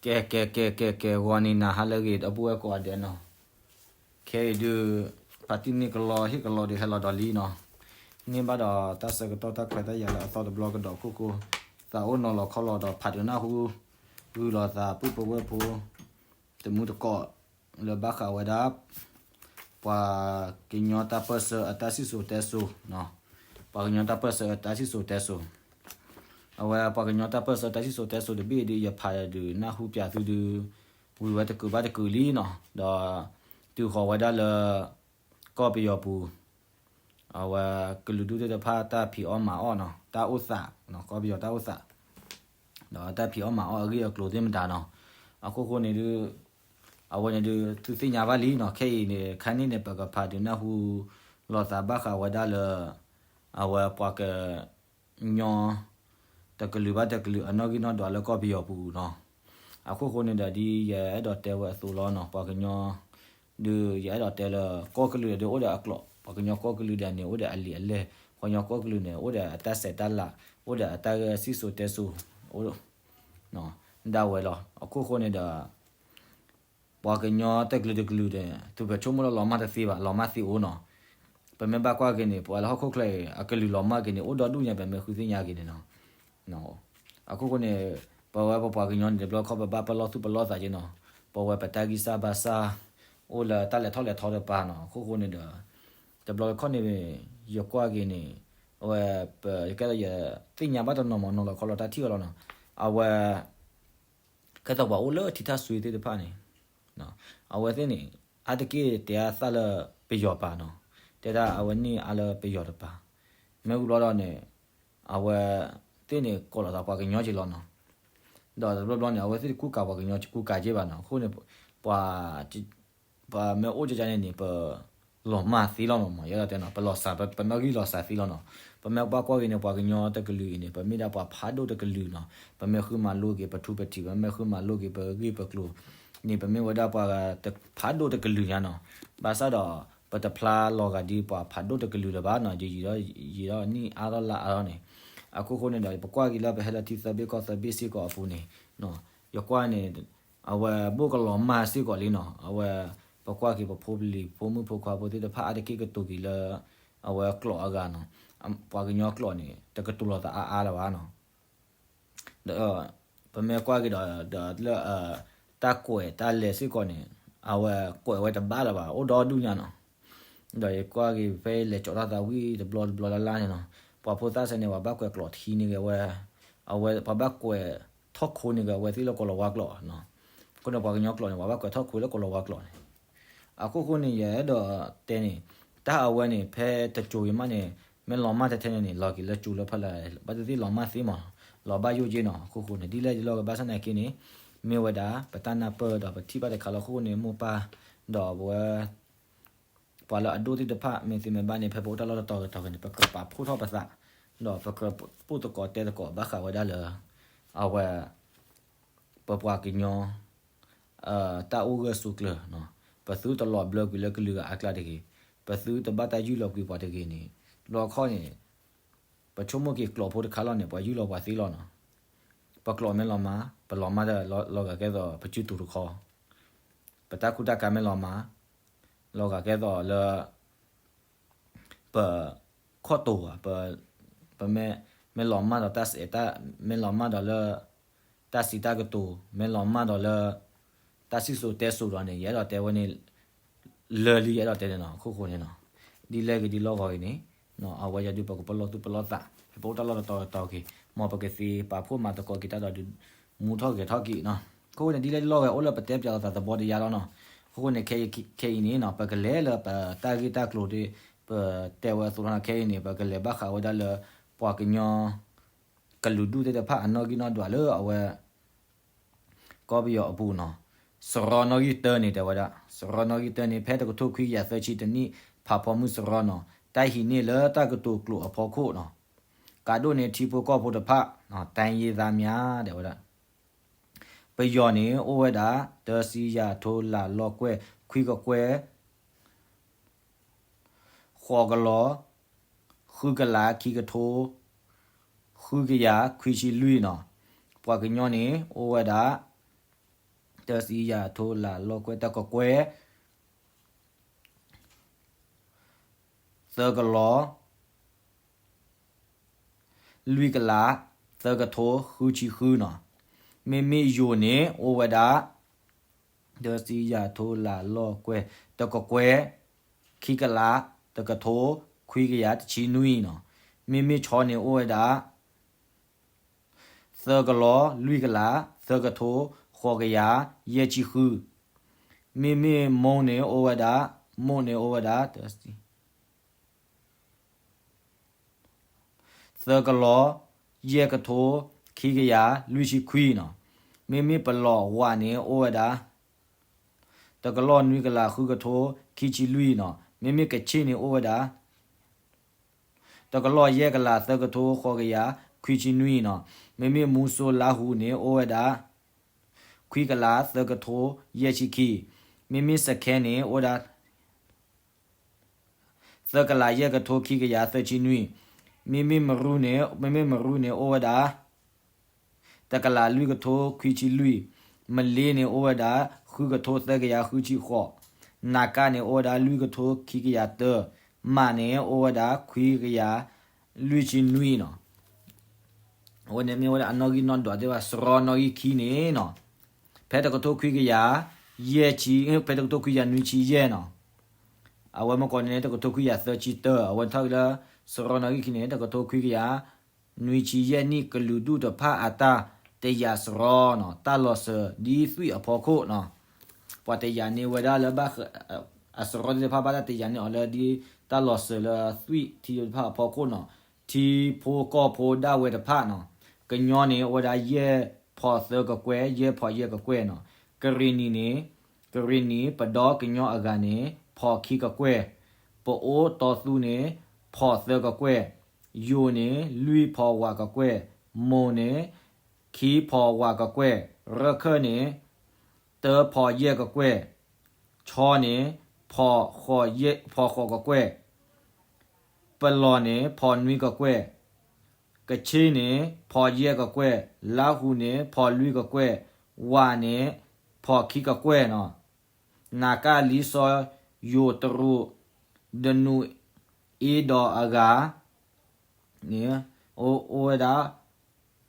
ကဲ ကဲ ကဲ ကဲ ကဲ ဂီၤနံၤနၤဟါလၢအဂ့ၤ ဒီပုၢ်ဝဲၢ်ကိးဂၤဒဲးနီၤ. ခဲအံၤဒုး ဖါတံၢ်န့ၢ်ကလီဟ့ၣ်ကလီဒီးဟဲလီၤဒီးလံနီၤ. န့ၢ်ဘၣ်ဒီးတၢ်ဆၢကတီၢ်တၢ်ခွဲးတၢ်ယာ်လၢအသီတဘျီကဒီးခိၣ်ခိၣ်, သးအိၣ်နီၤလီၤခီလီၤဒီးဖးဒုးနၢ်ဟူ ဂုာ်လီၤသးပုၢ်ဖိဝဲၢ်ဖိ တမူတကိး လၢဘၣ်ဃးဝဲဒၣ် ပှၤကညီတၢ်ပၢၢ်ဆၢအတၢ်စံၣ်စိၤတဲစိၤ, ပှၤကညီတၢ်ပၢၢ်ဆၢအတၢ်စံၣ်စိၤတဲစိၤ, အဝဲပှၤကညီတၢ်ပၢၢ်ဆၢတၢ်စံၣ်စိၤတဲစိၤတဘ့ၣ်ဒုး ယဖးဒုးနၢ်ဟူပၠးသုဒုး ဝံၤဝဲတကုာ်ဘၣ်တကုာ်လံနီၤ, ဒီးတုၤဃီၤဝဲဒၣ်လၢ ကီၢ်ပယီၤပူၤ အဝဲကလုာ်ဒူၣ်သ့ၣ်တဖၣ်တၢ်ဖံးအီၣ်မၤအီၣ်နီၤ, တၢ်အိၣ်သး, ကီၢ်ပယီၤတၢ်အိၣ်သး ဒီးတၢ်ဖံးအီၣ်မၤအီၣ်အဂ့ၢ်အကျိၤသ့ၣ်မတၤနီၤ. အခိၣ်ဃိန့ၣ်ဒုး အဝဲန့ၣ်ဒုး သုသ့ၣ်ညါဘၣ်လံနီၤ, ခဲအံၤန့ၣ် ခါန့ၣ်န့ၣ် ပကဖးဒုးနၢ်ဟူလီၤသးဘၣ်ဃးဝဲဒၣ်လၢ အဝဲပှၤက ညီ တကလုာ်ဘၣ်တကလုာ်အနီၣ်ဂံၢ်နီၣ်ဒွးလၢကီၢ်ပယီၤပူၤနီၤ. အခိၣ်ဃိန့ၣ်ဒီး ဒ်ယအဲၣ်ဒိးတဲဝဲအသိးလီၤနီၤ, ပှၤကညီ ဒုးယအဲၣ်ဒိးတဲလၢ ကီၢ်ကလုာ်ဒီးအိၣ်ဒီးအကျိာ်, ပှၤကညီကီၢ်ကလုာ်ဒီးန့ၣ် အိၣ်ဒီးအလံာ်အလဲၢ်, ပှၤကညီကီၢ်ကလုာ်န့ၣ် အိၣ်ဒီးအတၢ်ဆဲးတၢ်လၤ, အိၣ်ဒီးအတၢ်ဂဲၤစံၣ်စိၤတဲစိၤ ဒၣ်ဝဲလီၤ. အခိၣ်ဃိန့ၣ်ဒီး ပှၤကညီတကလုာ်တကလုာ်န့ၣ် သုပဆိကမိၣ်လၢလီၤမၢ်တသ့ဘၣ်, လီၤမၢ်သ့အိၣ်နီၤ. ပမ့ၢ်ဘၣ်ကွၢ်က့ၤန့ၣ် ပှၤလၢဟီၣ်ခိၣ်ချၢအံၤ အကလုာ်လီၤမၢ်က့ၤန့ၣ် အိၣ်ဒီဒူၣ်ညါ ပမ့ၢ်ဃုသ့ၣ်ညါက့ၤန့ၣ်နီၤ. အခိၣ်ဃိန့ၣ် ပဝဲပပှၤကညီန့ၣ် တဘျီခီပဘၣ်ပလီၢ်သူၣ်ပလီၢ်သးက့ၤနီၤ, ပဝဲပတၢ်ဂံၢ်စၢ်ဘါစၢ် အိၣ်လၢတၢ်လဲၤထီၣ်လဲၤထီတပၤနီၤ. အခိၣ်ဃိန့ၣ်ဒီး တဘျီခီန့ၣ် ယကွၢ်က့ၤန့ၣ် အဝဲ ပကဲဒီးယသ့ၣ်ညါဘၣ်တနီၤမး နီၤလီၤခီလီၤတၢ်ထံၣ်အီၤလီၤနီၤ. အဝဲ ကဲသိးပှၤအိၣ်လၢထံထၣ်စွ့သ့ၣ်တဖၣ်န့ၣ် အဝဲသ့ၣ်န့ၣ် အါတက့ၢ်တဲအါသၣ်လၢပယီၤပၤနီၤ, တဲဒၣ်အဝဲန့ၢ်အါလၢပယီၤတပၤ, မ့ၢ်ဝံၤဘျီဒီးန့ၣ် အဝဲသ့ၣ်န့ၣ်ကိးလီၤသးပှၤကညီက့ၤလီၤနီၤ. ဒီးတဘျီဘျီန့ၣ် အဝဲသ့ၣ်တကူကၤပှၤကညီကူကၤက့ၤဘၣ်နီၤ. အဃိန့ၣ် ပှၤ ပမ့ၢ်အိၣ်ကကန့ၣ်န့ၣ် ပလီၤမၢ်သ့လီၤနီၤ, မ့ၢ်ယဲဒၣ်တဲနီၤ, ပလီၤစှၤ ပနီၣ်ဂံၢ်လီၤစှၤသ့လီၤနီၤ. ပမ့ၢ်ကွၢ်ကွၢ်က့ၤန့ၣ် ပှၤကညီတကလုာ်အံၤန့ၣ် ပမ့ၢ်ဒၣ်ပှၤဖးဒိၣ်တကလုာ်နီၤ, ပမ့ၢ်ဃုမၤလိက့ၤပထူပထံး, ပမ့ၢ်ဃုမၤလိက့ၤပဂ့ၢ်ပကျိၤန့ၣ် ပမ့ၢ်ဝဲဒၣ်ပှၤဖးဒိၣ်တကလုာ်ညါနီၤ. ဘၣ်ဆၣ်ဒီး ပတဖျါလီၤဂာ်ဒ်ပှၤဖးဒိၣ်တကလုာ်လၢၤဘၣ်နီၤ, ယံာ်ဒီး ယံာ်ဒီးနံၣ်အါထီၣ်လါအါထီၣ်န့ၣ်. အခိၣ်ဃိန့ၣ်ဒီး ပကွၢ်က့ၤလၢပဟဲလၢထံသၢဘ့ၣ်ကီၢ်သၢဘ့ၣ်စ့ၢ်ကီးအပူၤန့ၣ် ယကွၢ်န့ၣ် အဝဲဘိၣ်ကလီၤမၢ်စ့ၢ်ကီးလံနီၤ. အဝဲ ပကွၢ်က့ၤပဖိပလံၤ ဖိမုၣ်ဖိခွါဖိသ့ၣ်တဖၣ် အါတက့ၢ်ကတိၤက့ၤလၢ အဝဲကျိာ်အဂၤနီၤ. ပှၤကညီကျိာ်န့ၣ် တကတိၤလီၤသးအါအါလၢၤဘၣ်နီၤ. ဒီး ပမ့ၢ်ကွၢ်က့ၤဒီး ဒီးလၢ တၢ်ကွဲးတၢ်လဲၤစ့ၢ်ကီးန့ၣ် အဝဲကွဲးဝဲတဘၣ်လၢၤဘၣ် အိၣ်ဒီဒူၣ်ညါနီၤ. ဒီးယကွၢ်က့ၤဖဲလဲၤကၠီးထီၣ်သးဝံၤတဘျီတဘျီလၢ်လၢ်န့ၣ်နီၤ, ပှၤဖိသၣ်စဲန့ၣ် ပှၤဘၣ်ကွဲးကျိာ်ထံန့ၢ်က့ၤဝဲ, အဝဲ ပှၤဘၣ်ကွဲးထီၣ်ခိန့ၢ်က့ၤဝဲသ့ၣ်လၢကိၤလၤဝါကျိာ်နီၤ. အဃိန့ၣ် ပှၤကညီကျိာ်န့ၣ် ပှၤဘၣ်ကွဲးထီၣ်ခိလၢကိၤလၤဝါကျိာ်န့ၣ်. အခိၣ်ဃိန့ၣ် ယအဲၣ်ဒိးတဲန့ၣ် တၢ်အဝဲန့ၣ် ဖဲတစိၤဂ့ၤမးန့ၣ် မ့ၢ်လီၤမၢ်ထဲထဲန့ၣ်န့ၣ် လီၤက့ၤလၢကၠိလၢဖီလာ် ဘၣ်သ့ၣ်သ့ၣ်လီၤမၢ်သ့မး, လီၤဘၣ်ယိၣ်က့နီၤ. အခိၣ်ဃိန့ၣ် ဒ်လဲၣ်ဒ်လဲၣ်ဂ့ၤ ဘၣ်ဆၣ်သနာ်က့န့ၣ် မ့ၢ်ဝဲဒၣ် ပတၢ်နၢ်ပၢၢ်ဒီးပထံၣ်ဘၣ်တခါလီၤ. အခိၣ်ဃိန့ၣ် မိၢ်ပၢ် ဒီးပဝဲ ပှၤလၢအဒိၣ်သ့ၣ်တဖၣ် မ့ၢ်သ့မ့ၢ်ဘၣ်န့ၣ် ဖဲပအိၣ်တၢ်လီၢ်တတီၤကတီၤဂ့ၤန့ၣ် ပကြၢးပာ်ဖှိၣ်ထီၣ်ပသး, ဒီးပကြၢးပိၣ်သကိးတဲသကိးဘၣ်ဃးဝဲဒၣ်လၢ အဝဲ ပပှၤကညီ တၢ်အိၣ်ဂၢၢ်ဆိးကျၢၤ, ပသုတလီၤဘျၢကွံာ်လၢကလုာ်ဂၤအကျါတဂ့ၤ, ပသုတဘၣ်တၢ်ယုၢ်လီၤကွံာ်ပှၤတဂ့ၤန့ၣ် လီခီန့ၣ် ပဆိကမိၣ်က့ၤကျိာ်ဖိတခါလီၤန့ၣ် ပှၤယုၢ်လီၤပှၤသ့လီၤနီၤ. ပကျိာ်မ့ၢ်လီၤမၢ် ပလီၤမၢ်လီၤဂာ်ကဲသိးပစုတူာ်တခီ, ပတၢ်ကူတၢ်ကၤမ့ၢ်လီၤမၢ် လီၤဂာ်ကဲသိးလၢ ပ ခီၣ်တိာ်ဧါ, ပ ပမ့ၢ် မ့ၢ်လီၤမၢ်ဒီးတၢ်စဲးတၢ် မ့ၢ်လီၤမၢ်ဒီးလၢ တၢ်စံးတၢ်ကတိၤ မ့ၢ်လီၤမၢ်ဒီးလၢ တၢ်စံၣ်စိၤတဲစိၤဒီးန့ၣ် ယအဲၣ်ဒိးတဲဝဲန့ၣ် လၢာ်လံ ယအဲၣ်ဒိးတဲန့ၣ်နီၤ. အခိၣ်ဃိန့ၣ်နီၤ ဒ်လဲၣ်ဂ့ၤဒ်လဲၣ်ဂ့ၤဂ့ၤန့ၣ် အဝဲယၤဒုးပကပလီၢ်သူၣ်ပလီၢ်သး ဖဲပအိၣ်တၢ်လီၢ်တတီၤကတီၤက့ၤ မ်ပကသ့ပာ်ဖှိၣ်မၤသကိးက့ၤတၢ်ဒီးဒုး မူထီၣ်ဂဲၤထီၣ်က့ၤနီၤ. အခိၣ်ဃိန့ၣ် ဒ်လဲၣ်ဒ်လဲၣ်ဂ့ၤ အိၣ်လၢပတဲပၠးလိာ်သးသဘီတယါလီၤနီၤ. အခိၣ်ဃိန့ၣ် ခဲအံၤန့ၣ်နီၤ ပကလဲၤလၢပတၢ်ဂ့ၢ်တၢ်ကျိၤဒ် ပတဲဝဲအသိးလီၤနီၤ. ခဲအံၤန့ၣ် ပကလဲၤဘၣ်ဃးဝဲဒၣ်လၢ ပှၤကညီ ကလုာ်ဒူၣ်သ့ၣ်တဖၣ်အနီၣ်ဂံၢ်နီၣ်ဒွးလၢအဝဲ ကီၢ်ပယီၤအပူၤနီၤ. စရီနီၣ်ဂံၢ်တၢန့ၣ် တဲဝဲဒၣ် စရီနီၣ်ဂံၢ်တၢန့ၣ် ဖဲတကထိခွံကယၤသၢဆံတနံၣ် ဖးဖီမုၢ်စရီနီၤ တၢ်ဟံးန့ၢ်လၢတၢ်ကတိၤကျိာ်အဖီခိၣ်နီၤ ကးဒိၣ်န့ၢ်ထံဖိကီၢ်ဖိတဖၣ် တိုင်းရင်းသားများ တဲဝဲဒၣ် ပယီၤန့ၣ် အိၣ်ဝဲဒၣ် တဆံယၤထိလးလီၢ်ကွဲၢ် ခွံကကွဲၢ် ဃိးကလီၤ ဃုကလး ခံကထိ ဃုကယၤ ခွံဆံလွံၢ်နီၤ. ပှၤကညီန့ၣ် အိၣ်ဝဲဒၣ် တၢ်စံယၤထိလးလီၢ်ကွဲ တကကွဲၢ် သၢကလီၤ လွံၢ်ကလး သၢကထိ ဃုဆံဃုနီၤ. မ့မ့ၢ်ယိၤန့ၣ် အိၣ်ဝဲဒၣ် တၢ်စံယၤထိလးလီၢ်ကွဲ တကကွဲၢ် ခံကလး တကထိ ခွံကယၤ တဆံနွံနီၤ. မ့မ့ၢ်ဆီန့ၣ် အိၣ်ဝဲဒၣ် သၢကလီၤ လွံၢ်ကလး သၢကထိ ဃိးကယၤ ယဲၢ်ဆံဃု. မ့မ့ၢ်မိၢ်န့ၣ် အိၣ်ဝဲဒၣ် မိၢ်န့ၣ် အိၣ်ဝဲဒၣ် သၢကလီၤ ယဲၢ်ကထိ ခံကယၤ လွံၢ်ဆံခွံနီၤ. မ့မ့ၢ်ပလီၢ်ဝးန့ၣ် အိၣ်ဝဲဒၣ် တကလီၢ်နွံကလး ဃုကထိ ခံဆံလွံၢ်နီၤ. မ့မ့ၢ်ကဆ့ၣ်န့ၣ် အိၣ်ဝဲဒၣ် တကလီၢ်ယဲၢ်ကလး သၢကထိ ဃိးကယၤ ခွံဆံနွံနီၤ. မ့မ့ၢ်မူစိလါဟူန့ၣ် အိၣ်ဝဲဒၣ် ခွံကလး သၢကထိ ယဲၢ်ဆံခံ. မ့မ့ၢ်စခဲန့ၣ် အိၣ်ဝဲဒၣ် သၢကလး ယဲၢ်ကထိ ခံကယၤ သၢဆံနွံ. မ့မ့ၢ်မရူန့ၣ် မ့မ့ၢ်မရူန့ၣ် အိၣ်ဝဲဒၣ် တကလး လွံၢ်ကထိ ခွံဆံလွံၢ်. မလ့န့ၣ် အိၣ်ဝဲဒၣ် ဃုကထိ သၢကယၤ ဃုဆံဃိး. နၤကၣ်န့ၣ် အိၣ်ဝဲဒၣ် လွံၢ်ကထိ ခံကယၤတၢ. မးန့ၣ် အိၣ်ဝဲဒၣ် ခွံကယၤ လွံၢ်ဆံနွံနီၤ. အဝဲန့ၣ်မ့ၢ်ဝဲဒၣ်အနီၣ်ဂံၢ်နီၣ်ဒွးသ့ၣ်တဖၣ် စရီနီၣ်ဂံၢ်ခံန့ၣ်နီၤ. ဖဲတကထိခွံကယၤ ယဲၢ်ဆံ ဖဲတကထိခွံကယၤနွံဆံယဲၢ်နီၤ. အဝဲမ့ၢ်ကီးန့ၣ် တကထိခွံကယၤသၢဆံတၢ, အဝဲထီၣ်က့ၤလၢ စရီနီၣ်ဂံၢ်ခံန့ၣ် တကထိခွံကယၤ နွံဆံယဲၢ်နံၣ် ကလုာ်ဒူၣ်တဖၣ်အတၢ်တယာ်စရီနီၤ, တၢ်လီၤစၢၤဒ်သွံၣ်အဖီခိၣ်နီၤ. ပှၤတယာ်န့ၢ်ဝဲဒၣ်လၢဘၣ်ဃး အစရီသ့ၣ်တဖၣ် ဘၣ်တၢ်တယာ်န့ၢ်အီၤလၢဒ်တၢ်လီၤစၢၤလၢသွံၣ်ထံသ့ၣ်တဖၣ်အဖီခိၣ်နီၤ. ထံဖိကီၢ်ဖိဒၣ်ဝဲတဖၣ်နီၤ, ကညီန့ၣ် အိၣ်ဝဲဒၣ်ယဲၢ်ဖီးသၢကကွဲၢ်, ယဲၢ်ဖီးယဲၢ်ကကွဲၢ်နီၤ. ကရ့ၣ်နံၤန့ၣ် ကရ့ၣ်နံၤ ပဒီကညီအဂၤန့ၣ် ဖီးခံကကွဲၢ်, ပအိၣ်တီသူန့ၣ် ဖီးသၢကကွဲၢ်, ယိၤန့ၣ် လွံၢ်ဖီးဝးကကွဲၢ်, မိၢ်န့ၣ် ခံဖီးဝးကကွဲၢ်, ရခၢၣ်န့ၣ် တၢဖီးယဲၢ်ကကွဲၢ်, ခၠီန့ၣ် ဖီးဃိးကကွဲၢ်, ပလီၢ်န့ၣ် ဖီးနွံကကွဲၢ်, ကဆ့ၣ်န့ၣ် ဖီးယဲၢ်ကကွဲၢ်, လါဟူန့ၣ် ဖီးလွံၢ်ကကွဲၢ်, ဝးန့ၣ် ဖီးခံကကွဲၢ်နီၤ. နၤကၣ်လံစီ ယိၤတရူး ဒနူးအ့ဒီးအဂၤန့ၣ် အိၣ်ဝဲဒၣ်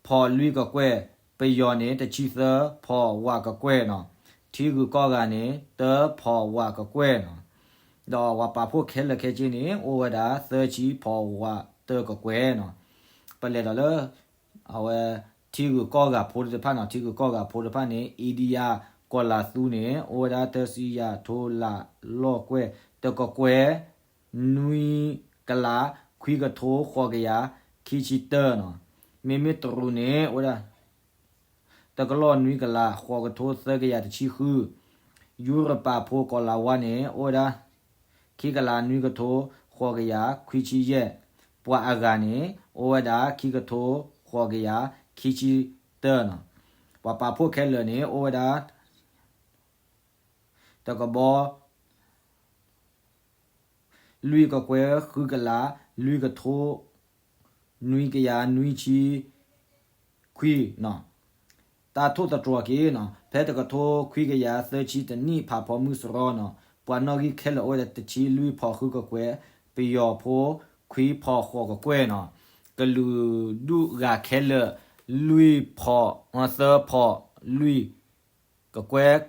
ဖီးလွံၢ်ကကွဲၢ်, ပယီၤန့ၣ် တဆံသၢဖီးဝးကကွဲၢ်နီၤ, ထံဂုၤကီၢ်ဂၤန့ၣ် တၢဖီးဝးကကွဲၢ်နီၤ, ဒီးပှၤပာ်ဖှိၣ်ခဲလၢာ်ခဲဆ့န့ၣ် အိၣ်ဝဲဒၣ် သၢဆံဖီးဝးတၢကကွဲၢ်နီၤ. ပလဲၤဒီးလၢ အဝဲ ထံဂုၤကီၢ်ဂၤဖိသ့ၣ်တဖၣ်နီၤ, ထံဂုၤကီၢ်ဂၤဖိတဖၣ်န့ၣ် အ့ဒံယါ ကီၢ်လၤသူန့ၣ် အိၣ်ဝဲဒၣ် တၢစံယၤထိလးလီၢ်ကွဲၢ် တကကွဲၢ် နွံကလး ခွံကထိ ဃိးကယၤ ခံဆံတၢနီၤ. မ့မ့ၢ်တရူးန့ၣ် အိၣ်ဝဲဒၣ် တကလီၢ်နွံကလး ဃိးကထိ သၢကယၤ တဆံဃု, ယူရပၤဖိကီၤလၤဝါန့ၣ် အိၣ်ဝဲဒၣ် ခံကလး နွံကထိ ဃိးကယၤ ခွံဆံယဲၢ်, ပှၤအဂၤန့ၣ် အိၣ်ဝဲဒၣ် ခံကထိ ဃိးကယၤ ခံဆံတၢနီၤ. ပှၤပာ်ဖှိၣ်ခဲလၢာ်န့ၣ် အိၣ်ဝဲဒၣ် တကဘီ လွံၢ်ကကွဲၢ် ဃုကလး လွံၢ်ကထိ နွံကယၤ နွံဆံခွံနီၤ. တၢ်ထိၣ်သတြီၤက့ၤနီၤ, ဖဲတကထိခွံကယၤသၢဆံတနံၣ် ဖးဖီမုၢ်စရီနီၤ, ပှၤနီၣ်ဂံၢ်ခဲလၢာ်အိၣ်ဝဲဒၣ် တဆံလွံၢ်ဖီးဃုကကွဲၢ်, ပယီၤဖိ ခွံဖီးဃိးကကွဲၢ်နီၤ. ကလုာ်ဒူၣ်ဂၤခဲလၢာ် လွံၢ်ဖီး သၢဖီးလွံၢ် ကကွဲၢ်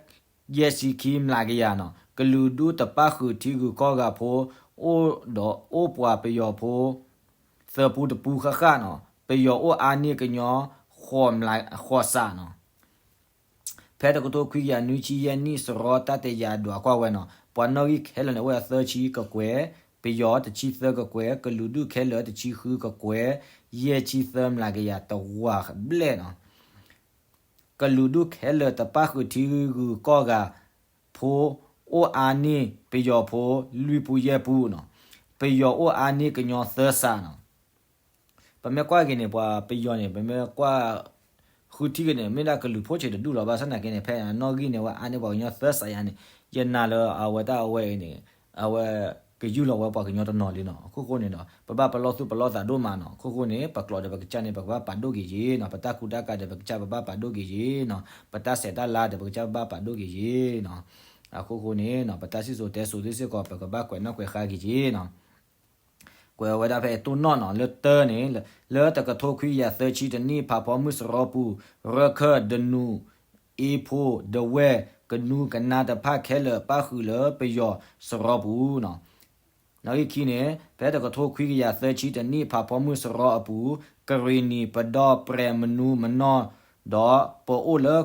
ယဲၢ်ဆံခံမျးကယၤနီၤ. ကလုာ်ဒူၣ်တပၣ်ဃုာ်ထံဂုၤကီၢ်ဂၤဖိ အိၣ်ဒီးအိၣ်ပှၤပယီၤဖိ သၢပူတပူဃၣ်ဃၣ်နီၤ. ပယီၤအိၣ်အါန့ၢ်ကညီ ဃိးမျး ဃိးစးနီၤ. ဖဲတကထိခွံကယၤနွံဆံယဲၢ်နံၣ် စရီတၢ်တယာ်ဒွးကွၢ်ဝဲနီၤ, ပှၤနီၣ်ဂံၢ်ခဲလၢာ်န့ၣ် အိၣ်ဝဲဒၣ်သၢဆံကကွဲၢ်, ပယီၤတဆံသၢကကွဲၢ်, ကလုာ်ဒူၣ်ခဲလၢာ်တဆံဃုကကွဲၢ်, ယဲၢ်ဆံသၢမျးကယၤ တဝးဘျဲၣ်နီၤ. ကလုာ်ဒူၣ်ခဲလၢာ်တပၣ်ဃုာ်ထံဂုၤကီၢ်ဂၤဖိ အိၣ်အါန့ၢ်ပယီၤဖိ လွံၢ်ပူယဲၢ်ပူနီၤ. ပယီၤအိၣ်အါန့ၢ်ကညီသၢစးနီၤ. ပမ့ၢ်ကွၢ်က့ၤန့ၣ် ပှၤပယီၤန့ၣ် ပမ့ၢ်ကွၢ်ဃုထံၣ်က့ၤန့ၣ် မ့ၢ်ဒၣ်ကလုာ်ဖိဆံးတဒူၣ်လီၤ. ဘၣ်ဆၣ်သနာ်က့န့ၣ် ဖဲအနီၣ်ဂံၢ်န့ၣ် ဝဲအါန့ၢ်ပှၤကညီသၢစးယါန့ၣ် ယနာ်လၢအဝဲတၢ်အဝဲအံၤန့ၣ် အဝဲ ကယူၢ်လီၤဝဲပှၤကညီတနီၤလံနီၤ. အခိၣ်ဃိန့ၣ်ဒီး ပဘၣ်ပလီၢ်သူၣ်ပလီၢ်သးဒိၣ်မးနီၤ. အခိၣ်ဃိန့ၣ် ပကျိာ်ဒီးပကစၢ်န့ၣ် ပကဘၣ်ပာ်ဒိၣ်က့ၤယ့ၤနီၤ. ပတၢ်ကူတၢ်ကၤဒီးပကစၢ် ပဘၣ်ပာ်ဒိၣ်က့ၤယ့ၤနီၤ. ပတၢ်ဆဲးတၢ်လၤဒီးပကစၢ် ပဘၣ်ပာ်ဒိၣ်က့ၤယ့ၤနီၤ. အခိၣ်ဃိန့ၣ် ပတၢ်စံၣ်စိၤတဲစိၤသ့ၣ်စ့ၢ်ကီး ပကဘၣ်ကွဲးနီၣ်ကွဲးဃါက့ၤယ့ၤနီၤ. ကွဲးဝဲဒၣ်ဖဲအတိၢ်နီၣ်နီၤ လၢတၢန့ၣ် လၢတကထိခွံကယၤသၢဆံတနံၣ် ဖးဖီမုၢ်စရီပူၤ ရခၢၣ် ဒနူၣ် အ့ဖိ ဒဝဲၢ် ကနူကနါတဖၣ်ခဲလၢာ် ပၣ်ဃုာ်လၢပယီၤစရီပူၤနီၤ. နီၣ်ဂံၢ်ခံန့ၣ် ဖဲတကထိခွံကယၤသၢဆံတနံၣ် ဖးဖီမုၢ်စရီအပူၤ ကရ့ၣ်နံၣ် ပဒီ ပြဲၤ မနူ မနီၢ် ဒီးပအိၣ်လၢ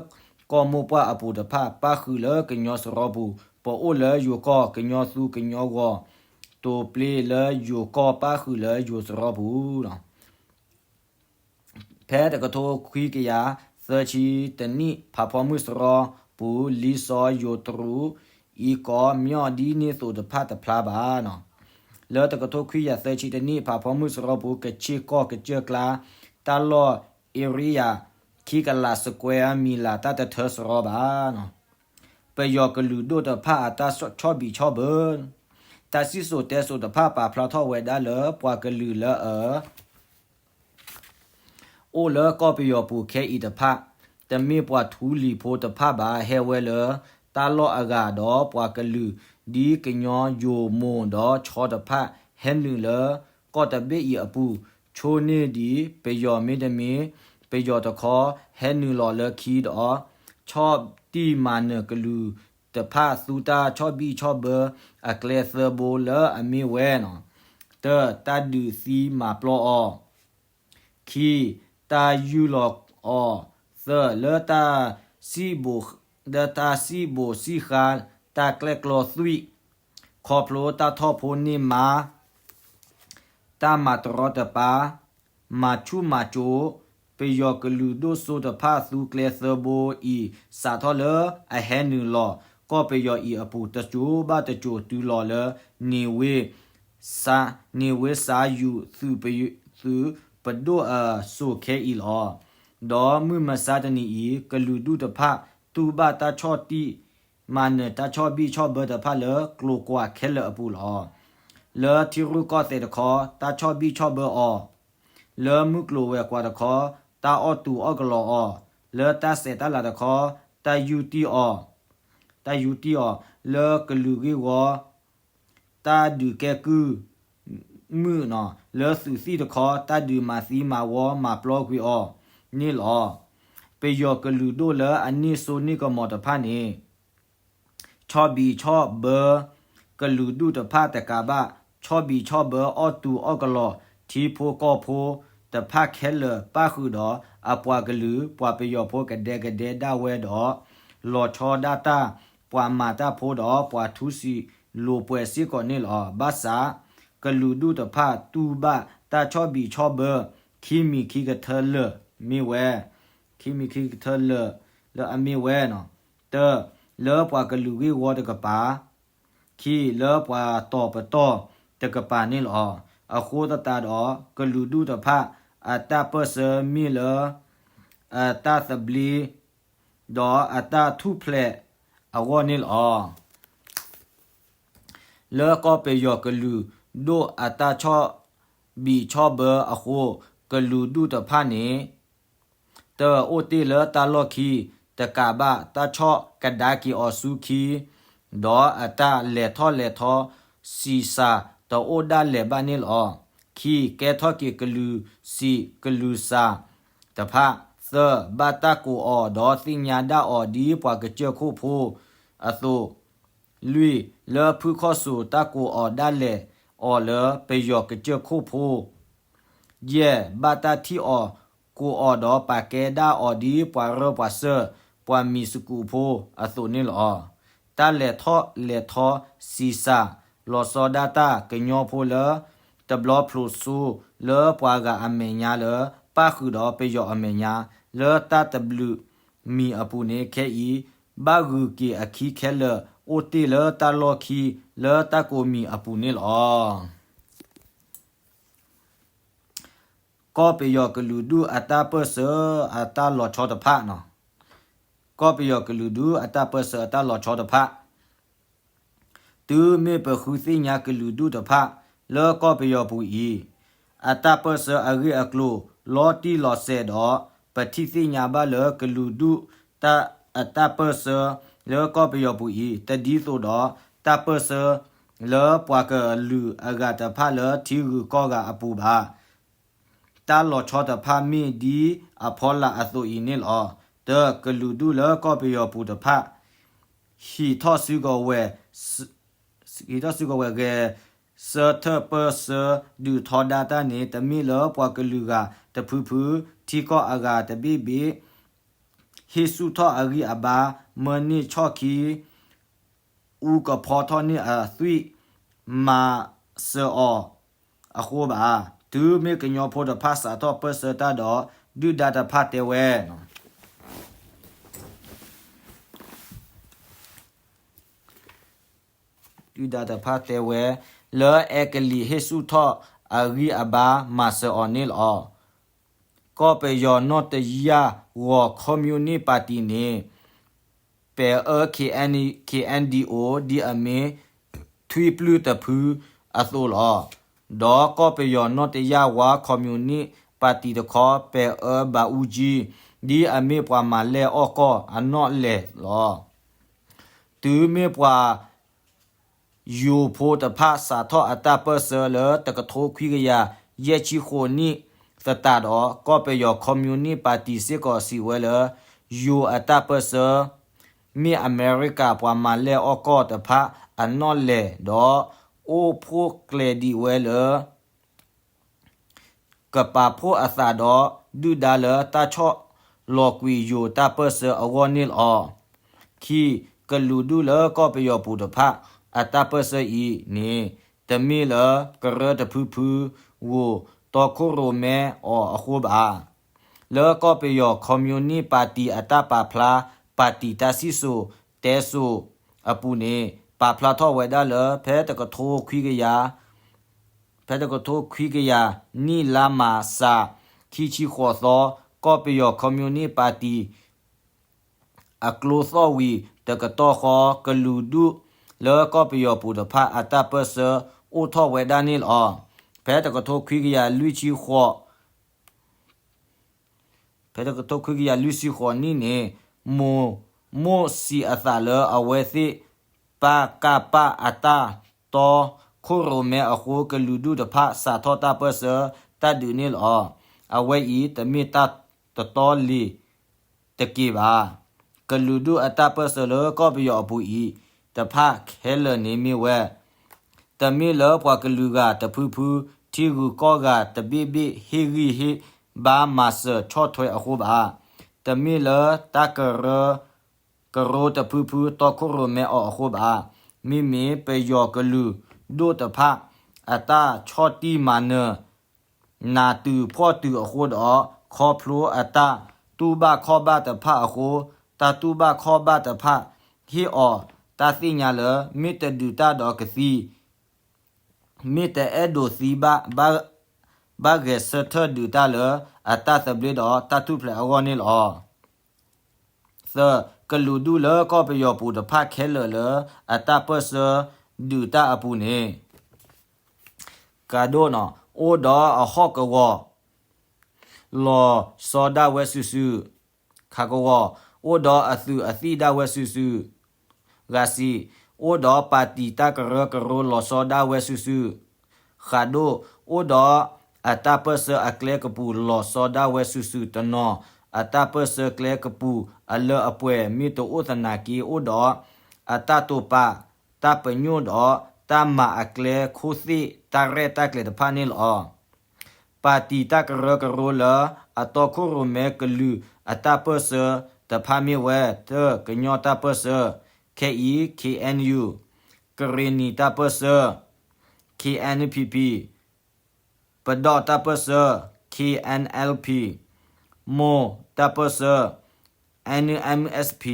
ကီၢ်မိၢ်ပှၢ်အပူၤတဖၣ် ပၣ်ဃုာ်လၢကညီစရီပူၤ, ပအိၣ်လၢယိၤကီၢ် ကညီသူကညီဂီၤ, တိၤပျ့လၢယိၤကီၢ် ပၣ်ဃုာ်လၢယိၤစရီပူၤနီၤ. ဖဲတကထိခွံကယၤသၢဆံတနံၣ် ဖးဖီမုၢ်စရီပူၤ လံာ်စီၤယိၤတရူး အံကီး မၠီၣ်ဒ်န့ၣ်သိးတဖၣ်တဖျါဘၣ်နီၤ. လၢတကထိခွံကယၤသၢဆံတနံၣ် ဖးဖီမုၢ်စရီပူၤ ကဆ့ၣ်ကီၢ်ကစၢၢ်ကျါ တၢ်လီၢ် area ခံကလး square မံၤလး တၢ်တထၢစရီဘၣ်နီၤ. ပယီၤကလုာ်ဒိၣ်တဖၣ်အတၢ်ဆီၣ်ဘံၣ်ဆီၣ်ဘၢ တၢ်စံၣ်စိၤတဲစိၤတဖၣ် ပာ်ဖျါထီၣ်ဝဲဒၣ်လၢ ပှၤကလုာ်လၢအ အိၣ်လၢကီၢ်ပယီၤပူၤခဲအံၤတဖၣ် တမ့ၢ်ပှၤထူလံၤဖိတဖၣ်ဘၣ် ဟဲဝဲလၢတၢ်လီၢ်အဂၤဒီး ပှၤကလုာ် ဒ်ကညီယိၤမိၢ်ဒီးဆီတဖၣ် ဟဲနုာ်လၢကီၢ်တဘ့ၣ်အံၤအပူၤ ဆိန့ၢ်ဒံး ပယီၤမ့တမ့ၢ် ပယီၤတခီ ဟဲနုာ်လီၤလၢခံဒီး ဆီၣ်တံၢ်မၤနၢၤကလုာ်တဖၣ် သူတၢ်ဆီၣ်ဘံၣ်ဆီၣ်ဘၢအကျဲသၢဘိလၢအမ့ၢ်ဝဲနီၤ တၢ တၢ်ဒုးသံမၤပျီအီၤ ခံ တၢ်ယူၢ်လီၤအီၤ သၢ လၢတၢ်စံၣ်ဘိး လၢတၢ်စံၣ်ဘိးစံၣ်ဃါ တၢ်ကျဲၣ်ကျီသွံၣ် ခီဖျိတၢ်ထီၣ်ဖိန့ၢ်မါ တၢ်မၤတရီတပါ မၤဆူၣ်မၤစိး ပယီၤကလုာ်ဒိၣ်စိတဖၣ် သူကျဲသၢဘိအံၤ စးထီၣ်လၢအဟဲနုာ်လီၤ ကီၢ်ပယီၤအံၤအပူၤ တစိၤဘၣ်တစိၤ တုၤလီၤလၢ န့ၣ်ဝ့ စါ န့ၣ်ဝ့စါယူၤ သုးပယ သုးပဒိၣ်အစိၤခဲအံၤလီၤ. ဒီးမုၢ်မဆါတနံၤအံၤ ကလုာ်ဒူၣ်တဖၣ် တူၢ်ဘၣ်တၢ်ဆီၣ်တံၢ် မၤနၢၤတၢ်ဆီၣ်ဘံၣ်ဆီၣ်ဘၢတဖၣ်လၢကျိၤကွာ်ခဲလၢာ်အပူၤလီၤ. လၢထံရူၢ်ကီၢ်သဲးတခီ တၢ်ဆီၣ်ဘံၣ်ဆီၣ်ဘၢအီၤ, လၢမုၢ်ကျိၤဝဲၤကွာ်တခီ တၢ်အီၣ်တူာ်အီၣ်ကလီအီၤ, လၢတၢ်ဆဲးတၢ်လၤတခီ တၢ်ယူးတံၢ်အီၤ, တၢ်ယူးတံၢ်အီၤ, လၢကလုာ်ဂ့ၢ်ဝီ တၢ်ဒုးကဲကုၢ်မုၣ်နီၤ, လၢသုးသံၣ်တခီ တၢ်ဒုးမၤသံမၤဝီမၤပျီကွံာ်အီၤန့ၣ်လီၤ. ပယီၤကလုာ်ဒိၣ်လၢအန့ၢ်စိန့ၢ်ကမီၤတဖၣ်န့ၣ် ဆီၣ်ဘံၣ်ဆီၣ်ဘၢ ကလုာ်ဒူၣ်တဖၣ်တကးဘၣ် ဆီၣ်ဘံၣ်ဆီၣ်ဘၢအီၣ်တူာ်အီၣ်ကလီ ထံဖိကီၢ်ဖိတဖၣ်ခဲလၢာ် ပၣ်ဃုာ်ဒီးအပှၤကလုာ် ပှၤပယီၤဖိကဒဲကဒဲဒၣ်ဝဲဒီး လီၤဆီဒၣ်တၢ် ပှၤမၤတၢ်ဖိဒီးပှၤထူစံာ်လိာ်ပှဲၤစ့ၢ်ကီးန့ၣ်လီၤ. ဘၣ်ဆၣ် ကလုာ်ဒူၣ်တဖၣ်တူၢ်ဘၣ်တၢ်ဆီၣ်ဘံၣ်ဆီၣ်ဘၢ ခံမံၤခံကထၢလၢာ်မ့ၢ်ဝဲ ခံမံၤခံကထၢလၢာ်လၢအမ့ၢ်ဝဲနီၤ, တၢ လၢပှၤကလုာ်ဂ့ၢ်ဝီတကပၤ, ခံ လၢပှၤတီၤပတီၢ်တကပၤန့ၣ်လီၤ. အဃိသတးဒီး ကလုာ်ဒူၣ်တဖၣ် အတၢ်ပၢၢ်ဆၢမ့ၢ်လၢ အတၢ်သဘျ့ ဒီးအတၢ်ထူၣ်ဖျဲးအဂီၢ်န့ၣ်လီၤ. လၢကီၢ်ပယီၤကလုာ်ဒိၣ်အတၢ်ဆီၣ်ဘံၣ်ဆီၣ်ဘၢအဃိ ကလုာ်ဒူၣ်တဖၣ်န့ၣ် တၢ အိၣ်တ့ၢ်လၢတၢ်လီၢ်ခံ တကးဘၣ် တၢ်ဆီၣ်ကဒါက့ၤအီၤဆူခံ ဒီးအတၢ်လဲၤထီၣ်လဲၤထီ ဆံးစၢ်တအိၣ်ဒၣ်လဲာ်ဘၣ်န့ၣ်လီၤ. ခံ ကဲထီၣ်က့ၤကလုာ်ဆံးကလုာ်စၢ်တဖၣ်, သၢ ဘၣ်တၢ်ကိးအီၤ ဒီးသ့ၣ်ညါဒၣ်အီၤဒ်ပှၤကစၢၢ်ခိၣ်ဖိအသိး, လွံၢ် လၢဖုၣ်ခီၣ်စိၤတၢ်ကိးအီၤဒၣ်လဲာ်အီၤလၢပယီၤကစၢၢ်ခိၣ်ဖိ ယဲၢ် ဘၣ်တၢ်ထံၣ်အီၤ ကိးအီၤဒီးပာ်ကဲဒၣ်အီၤဒ်ပှၤရၢပှၤစၢၢ် ပှၤမံၤသကူးဖိအသိးန့ၣ်လီၤ. တၢ်လဲၤထီၣ်လဲၤထီ ဆံးစၢ် လီၤဆီဒၣ်တၢ် ကညီဖိလၢ တဘျီဖျိးစိ လၢပှၤဂၤအမဲာ်ညါလၢ ပၣ်ဃုာ်ဒီးပယီၤအမဲာ်ညါ လၢတၢ်တဘျုးမံၤအပူၤန့ၣ် ခဲအံၤ ဘၣ်ဂုၤက့ၤအခံခဲလၢာ် အိၣ်တ့ၢ်လၢတၢ်လီၢ်ခံ လၢတၢ်ကိးမံၤအပူၤန့ၣ်လီၤ. ကီၢ်ပယီၤကလုာ်ဒူၣ်အတၢ်ပၢၢ်ဆၢအတၢ်လီၤဆီတဖၣ်နီၤ. ကီၢ်ပယီၤကလုာ်ဒူၣ်အတၢ်ပၢၢ်ဆၢအတၢ်လီၤဆီတဖၣ်, တ တုၤမ့ၢ်ပဃုသ့ၣ်ညါကလုာ်ဒူၣ်တဖၣ်လၢကီၢ်ပယီၤပူၤအံၤ အတၢ်ပၢၢ်ဆၢအဂ့ၢ်အကျိၤ လီၤတံၢ်လီၤဆဲးဒီး ပထံၣ်သ့ၣ်ညါဘၣ်လၢကလုာ်ဒူၣ်အတၢ်ပၢၢ်ဆၢလၢကီၢ်ပယီၤပူၤအံၤ တဒ်သိးဒီးတၢ်ပၢၢ်ဆၢလၢပှၤကလုာ်အဂၤတဖၣ်လၢထံဂုၤကီၢ်ဂၤအပူၤဘၣ်. တၢ်လီၤဆီတဖၣ်မ့ၢ်ဒ်အဖီလာ်အသိးအံၤန့ၣ်လီၤ. တၢ ကလုာ်ဒူၣ်လၢကီၢ်ပယီၤပူၤတဖၣ် ဟံးထီၣ်စုကဝဲၤ ဟံးထီၣ်စုကဝဲၤဂဲၤဆၢထၢၣ်ပၢၢ်ဆၢဒုးထီဒါတၢ်န့ၣ် တမ့ၢ်လၢပှၤကလုာ်ဂၤတဖုဖု ထံကီၢ်အဂၤတဘ့ၣ်ဘ့ၣ် ဟ့ၣ်ဆူၣ်ထီၣ်အဂံၢ်အဘါ မၢန့ၢ်ဆီၣ်ခံ အူကဖီထီၣ်န့ၢ်အသွံၣ် မၤစၢၤအီၤအဃိဘၣ်. တုၤမ့ၢ်ကညီဖိတဖၣ်စးထီၣ်ပၢၢ်ဆၢတၢ်ဒီး ဒုၣ်ဒါတဖၣ်တဲဝဲ ဒုၣ်ဒါတဖၣ်တဲဝဲ လၢအဲကလံးဟ့ၣ်ဆူၣ်ထီၣ်အဂံၢ်အဘါမၤစၢၤအီၤန့ၣ်လီၤ. ကီၢ်ပယီၤနီၢ်တယၢ်ဂီၤ ခီမၠူနံၣ်ပၣ်တံၣ်န့ၣ် ပဲၤအၢ ခ့ၣ်အဲၣ်ဒံၣ်အိ ဒ်အမ့ၢ်ထွံၣ်ပျုၢ်တဖုအသိးလီၤ. ဒီးကီၢ်ပယီၤနီၢ်တယၢ်ဝါ ခီမၠူနံၣ်ပၣ်တံၣ်တခီ ပဲၤအၢ ဘၣ်အူကၠံ ဒ်အမ့ၢ်ပှၤမၤလဲၢ်အီၣ်ကီၢ်အနီၣ်လဲၢ်လီၤ. တုၤမ့ၢ်ပှၤ ယိၤဖိတဖၣ်စးထီၣ်အတၢ်ပၢၢ်ဆၢလၢတကထိခွံကယၤယဲၢ်ဆံဃိးနံၣ်သတးဒီး ကီၢ်ပယီၤခီမၠူနံၣ်ပၣ်တံၣ်စ့ၢ်ကီးစံးဝဲလၢ ယိၤအတၢ်ပၢၢ်ဆၢ မ့ၢ်အမဲရကၤပှၤမၤလဲၢ်အီၣ်ကီၢ်တဖၣ်အနီၣ်လဲၢ်ဒီး အိၣ်ဖှိၣ်ကျဲၤဒံးဝဲလၢ ကပာ်ဖှိၣ်အသးဒီးဒုၣ်ဒါလၢတၢ်ဆီၣ်လီၤကွံာ်ယိၤတၢ်ပၢၢ်ဆၢအဂီၢ်န့ၣ်လီၤ. ခံ, ကလုာ်ဒူၣ်လၢကီၢ်ပယီၤပူၤတဖၣ် အတၢ်ပၢၢ်ဆၢအံၤန့ၣ် တမ့ၢ်လၢကရၢတဖုဖု ဂိၤတီခိၣ်ရိၣ်မဲအီၤအဃိဘၣ်. လၢကီၢ်ပယီၤခီမၠူနံၣ်ပၣ်တံၣ်အတၢ်ပာ်ဖျါ ပၣ်တံၣ်တၢ်စံၣ်စိၤတဲစိၤအပူၤန့ၣ် ပာ်ဖျါထီၣ်ဝဲဒၣ်လၢ ဖဲတကထိခွံကယၤ ဖဲတကထိခွံကယၤနံၣ်လါမၢ်ၡး ခံဆံဃိးသီ ကီၢ်ပယီၤခီမၠူနံၣ်ပၣ်တံၣ် အကျိသီၣ်ဝံၤတကတီၢ်ဃီ ကလုာ်ဒူၣ်လၢကီၢ်ပယီၤပူၤတဖၣ်အတၢ်ပၢၢ်ဆၢအိၣ်ထီၣ်ဝဲဒၣ်န့ၣ်လီၤ. ဖဲတကထိခွံကယၤလွံၢ်ဆံဃိး ဖဲတကထိခွံကယၤလွံၢ်ဆံဃိးနံၣ်န့ၣ် မိၢ်မိၢ်စံးအသးလၢအဝဲသ့ၣ် ပကဖ အတၢ်တီခိၣ်ရိၣ်မဲအဃိ ကလုာ်ဒူၣ်တဖၣ် စးထီၣ်တၢ်ပၢၢ်ဆၢတၢ်ဒုးန့ၣ်လီၤ. အဝဲအံၤ တမ့ၢ်တၢ်တတီလံၤတက့ၢ်ဘၣ်. ကလုာ်ဒူၣ်အတၢ်ပၢၢ်ဆၢလၢကီၢ်ပယီၤအပူၤအံၤတဖၣ်ခဲလၢာ်န့ၣ်မ့ၢ်ဝဲ တမ့ၢ်လၢပှၤကလုာ်ဂၤတဖုဖု ထံဂုၤကီၢ်ဂၤတဘ့ၣ်ဘ့ၣ် ဟ့ၣ်ဂံၢ်ဟ့ၣ်ဘါမၤစၢၤဆီၣ်ထွဲအဃိဘၣ်. တမ့ၢ်လၢတၢ်ကရၢကရိတဖုဖု တီခိၣ်ရိၣ်မဲအီၤအဃိဘၣ်. မ့မ့ၢ်ပယီၤကလုာ်ဒိၣ်တဖၣ် အတၢ်ဆီၣ်တံၢ်မၤနၢၤ နးတုၤဖှီၣ်တုၤအဃိဒီး ခီဖျိအတၢ်တူၢ်ဘၣ်ခီၣ်ဘၣ်တဖၣ်အဃိ, တၢ်တူၢ်ဘၣ်ခီၣ်ဘၣ်တဖၣ် ဟ့ၣ်အီၤတၢ်သ့ၣ်ညါလၢ မ့ၢ်တဒုးတၢ်ဒီးကသံ, မ့ၢ်တအဲၣ်ဒိးသံဘၣ်, ဘၣ်ဂဲၤဆၢထၢၣ်ဒုးတၢ်လၢ အတၢ်သဘျ့ဒီးတၢ်ထူၣ်ဖျဲးအဂီၢ်န့ၣ်လီၤ. သၢ, ကလုာ်ဒူၣ်လၢကီၢ်ပယီၤပူၤတဖၣ်ခဲလၢာ်လၢ အတၢ်ပၢၢ်ဆၢဒုးတၢ်အပူၤန့ၣ် ကးဒိၣ်နီၤ အိၣ်ဒီးအဟီၣ်ကဝီၤ လီၤဆီဒၣ်ဝဲစုာ်စုာ်, ခးကဝီၤ အိၣ်ဒီးအသုးအသံၣ်ဒၣ်ဝဲစုာ်စုာ်, ဂၤစံး အိၣ်ဒီးပၣ်တံၣ်တၢ်ကရၢကရိလီၤဆီဒၣ်ဝဲစုာ်စုာ်, ဃးဒိၣ် အိၣ်ဒီးအတၢ်ပၢၢ်ဆၢအကျဲကပူၤလီၤဆီဒၣ်ဝဲစုာ်စုာ်တနီၤ, အတၢ်ပၢၢ်ဆၢကျဲကပူၤအလၢအပှဲၤမ့ၢ်တအိၣ်သနာ်က့ အိၣ်ဒီးအတၢ်တိာ်ပာ် တၢ်ပညိၣ်ဒီးတၢ်မၤအကျဲခိၣ်သ့ၣ်တၢ်ရဲၣ်တၢ်ကျဲၤတဖၣ်န့ၣ်လီၤ. ပၣ်တံၣ်တၢ်ကရၢကရိလၢအတီခိၣ်ရိၣ်မဲကလုာ်အတၢ်ပၢၢ်ဆၢတဖၣ်မ့ၢ်ဝဲ တၢ ကညီတၢ်ပၢၢ်ဆၢ ခဲအံၤ ခ့ဢၣ်ယူၣ်, ကရ့ၣ်နံၣ်တၢ်ပၢၢ်ဆၢ ခ့ဢၣ်ၣ်ၽံၣ်ၽံၣ်, ပဒီၣ်တၢ်ပၢၢ်ဆၢ ခ့ဢၣ်ၣ်ၣ်ဖံၣ်, မိၢ်တၢ်ပၢၢ်ဆၢ NMSP,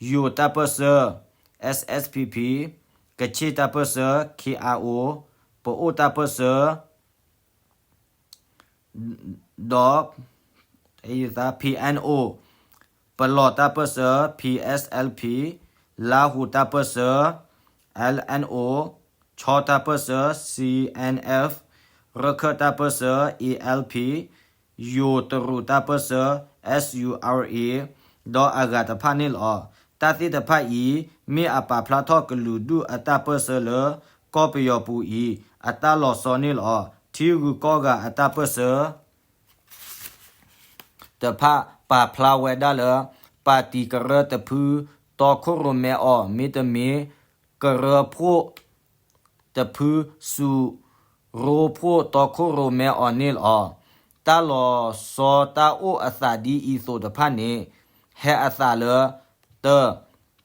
ယိၤတၢ်ပၢၢ်ဆၢ SSPP, ကခ့ၣ်တၢ်ပၢၢ်ဆၢ KIO, ပအိၣ်တၢ်ပၢၢ်ဆၢ ဒီး PNO, ပလီၢ်တၢ်ပၢၢ်ဆၢ PSLP, လါဟူတၢ်ပၢၢ်ဆၢ L N O, ခၠီတၢ်ပၢၢ်ဆၢ C N F, ရခၢၣ်တၢ်ပၢၢ်ဆၢ A L P, ယိၤတရူးတၢ်ပၢၢ်ဆၢ S U R A, ဒီးအဂၤတဖၣ်န့ၣ်လီၤ. တၢ်သ့ၣ်တဖၣ်အံၤ မ့ၢ်အပာ်ဖျါထီၣ်ကလုာ်ဒူၣ်အတၢ်ပၢၢ်ဆၢလၢ ကီၢ်ပယီၤပူၤအံၤ အတၢ်လီၤဆီန့ၣ်လီၤ. ထံဂုၤကီၢ်ဂၤအတၢ်ပၢၢ်ဆၢ တဖၣ်ပာ်ဖျါဝဲဒၣ်လၢ ပၣ်တံၣ်ကရၢတဖု တီခိၣ်ရိၣ်မဲအီၤ မ့တမ့ၢ် ကရၢဖှိၣ်တဖု စူးရိဖှိၣ်တီခိၣ်ရိၣ်မဲအီၤန့ၣ်လီၤ. တၢ်လီၤဆီတၢ်အိၣ်အသးဒ်အံၤအသိးတဖၣ်န့ၣ် ဟဲအသးလၢ တၢ်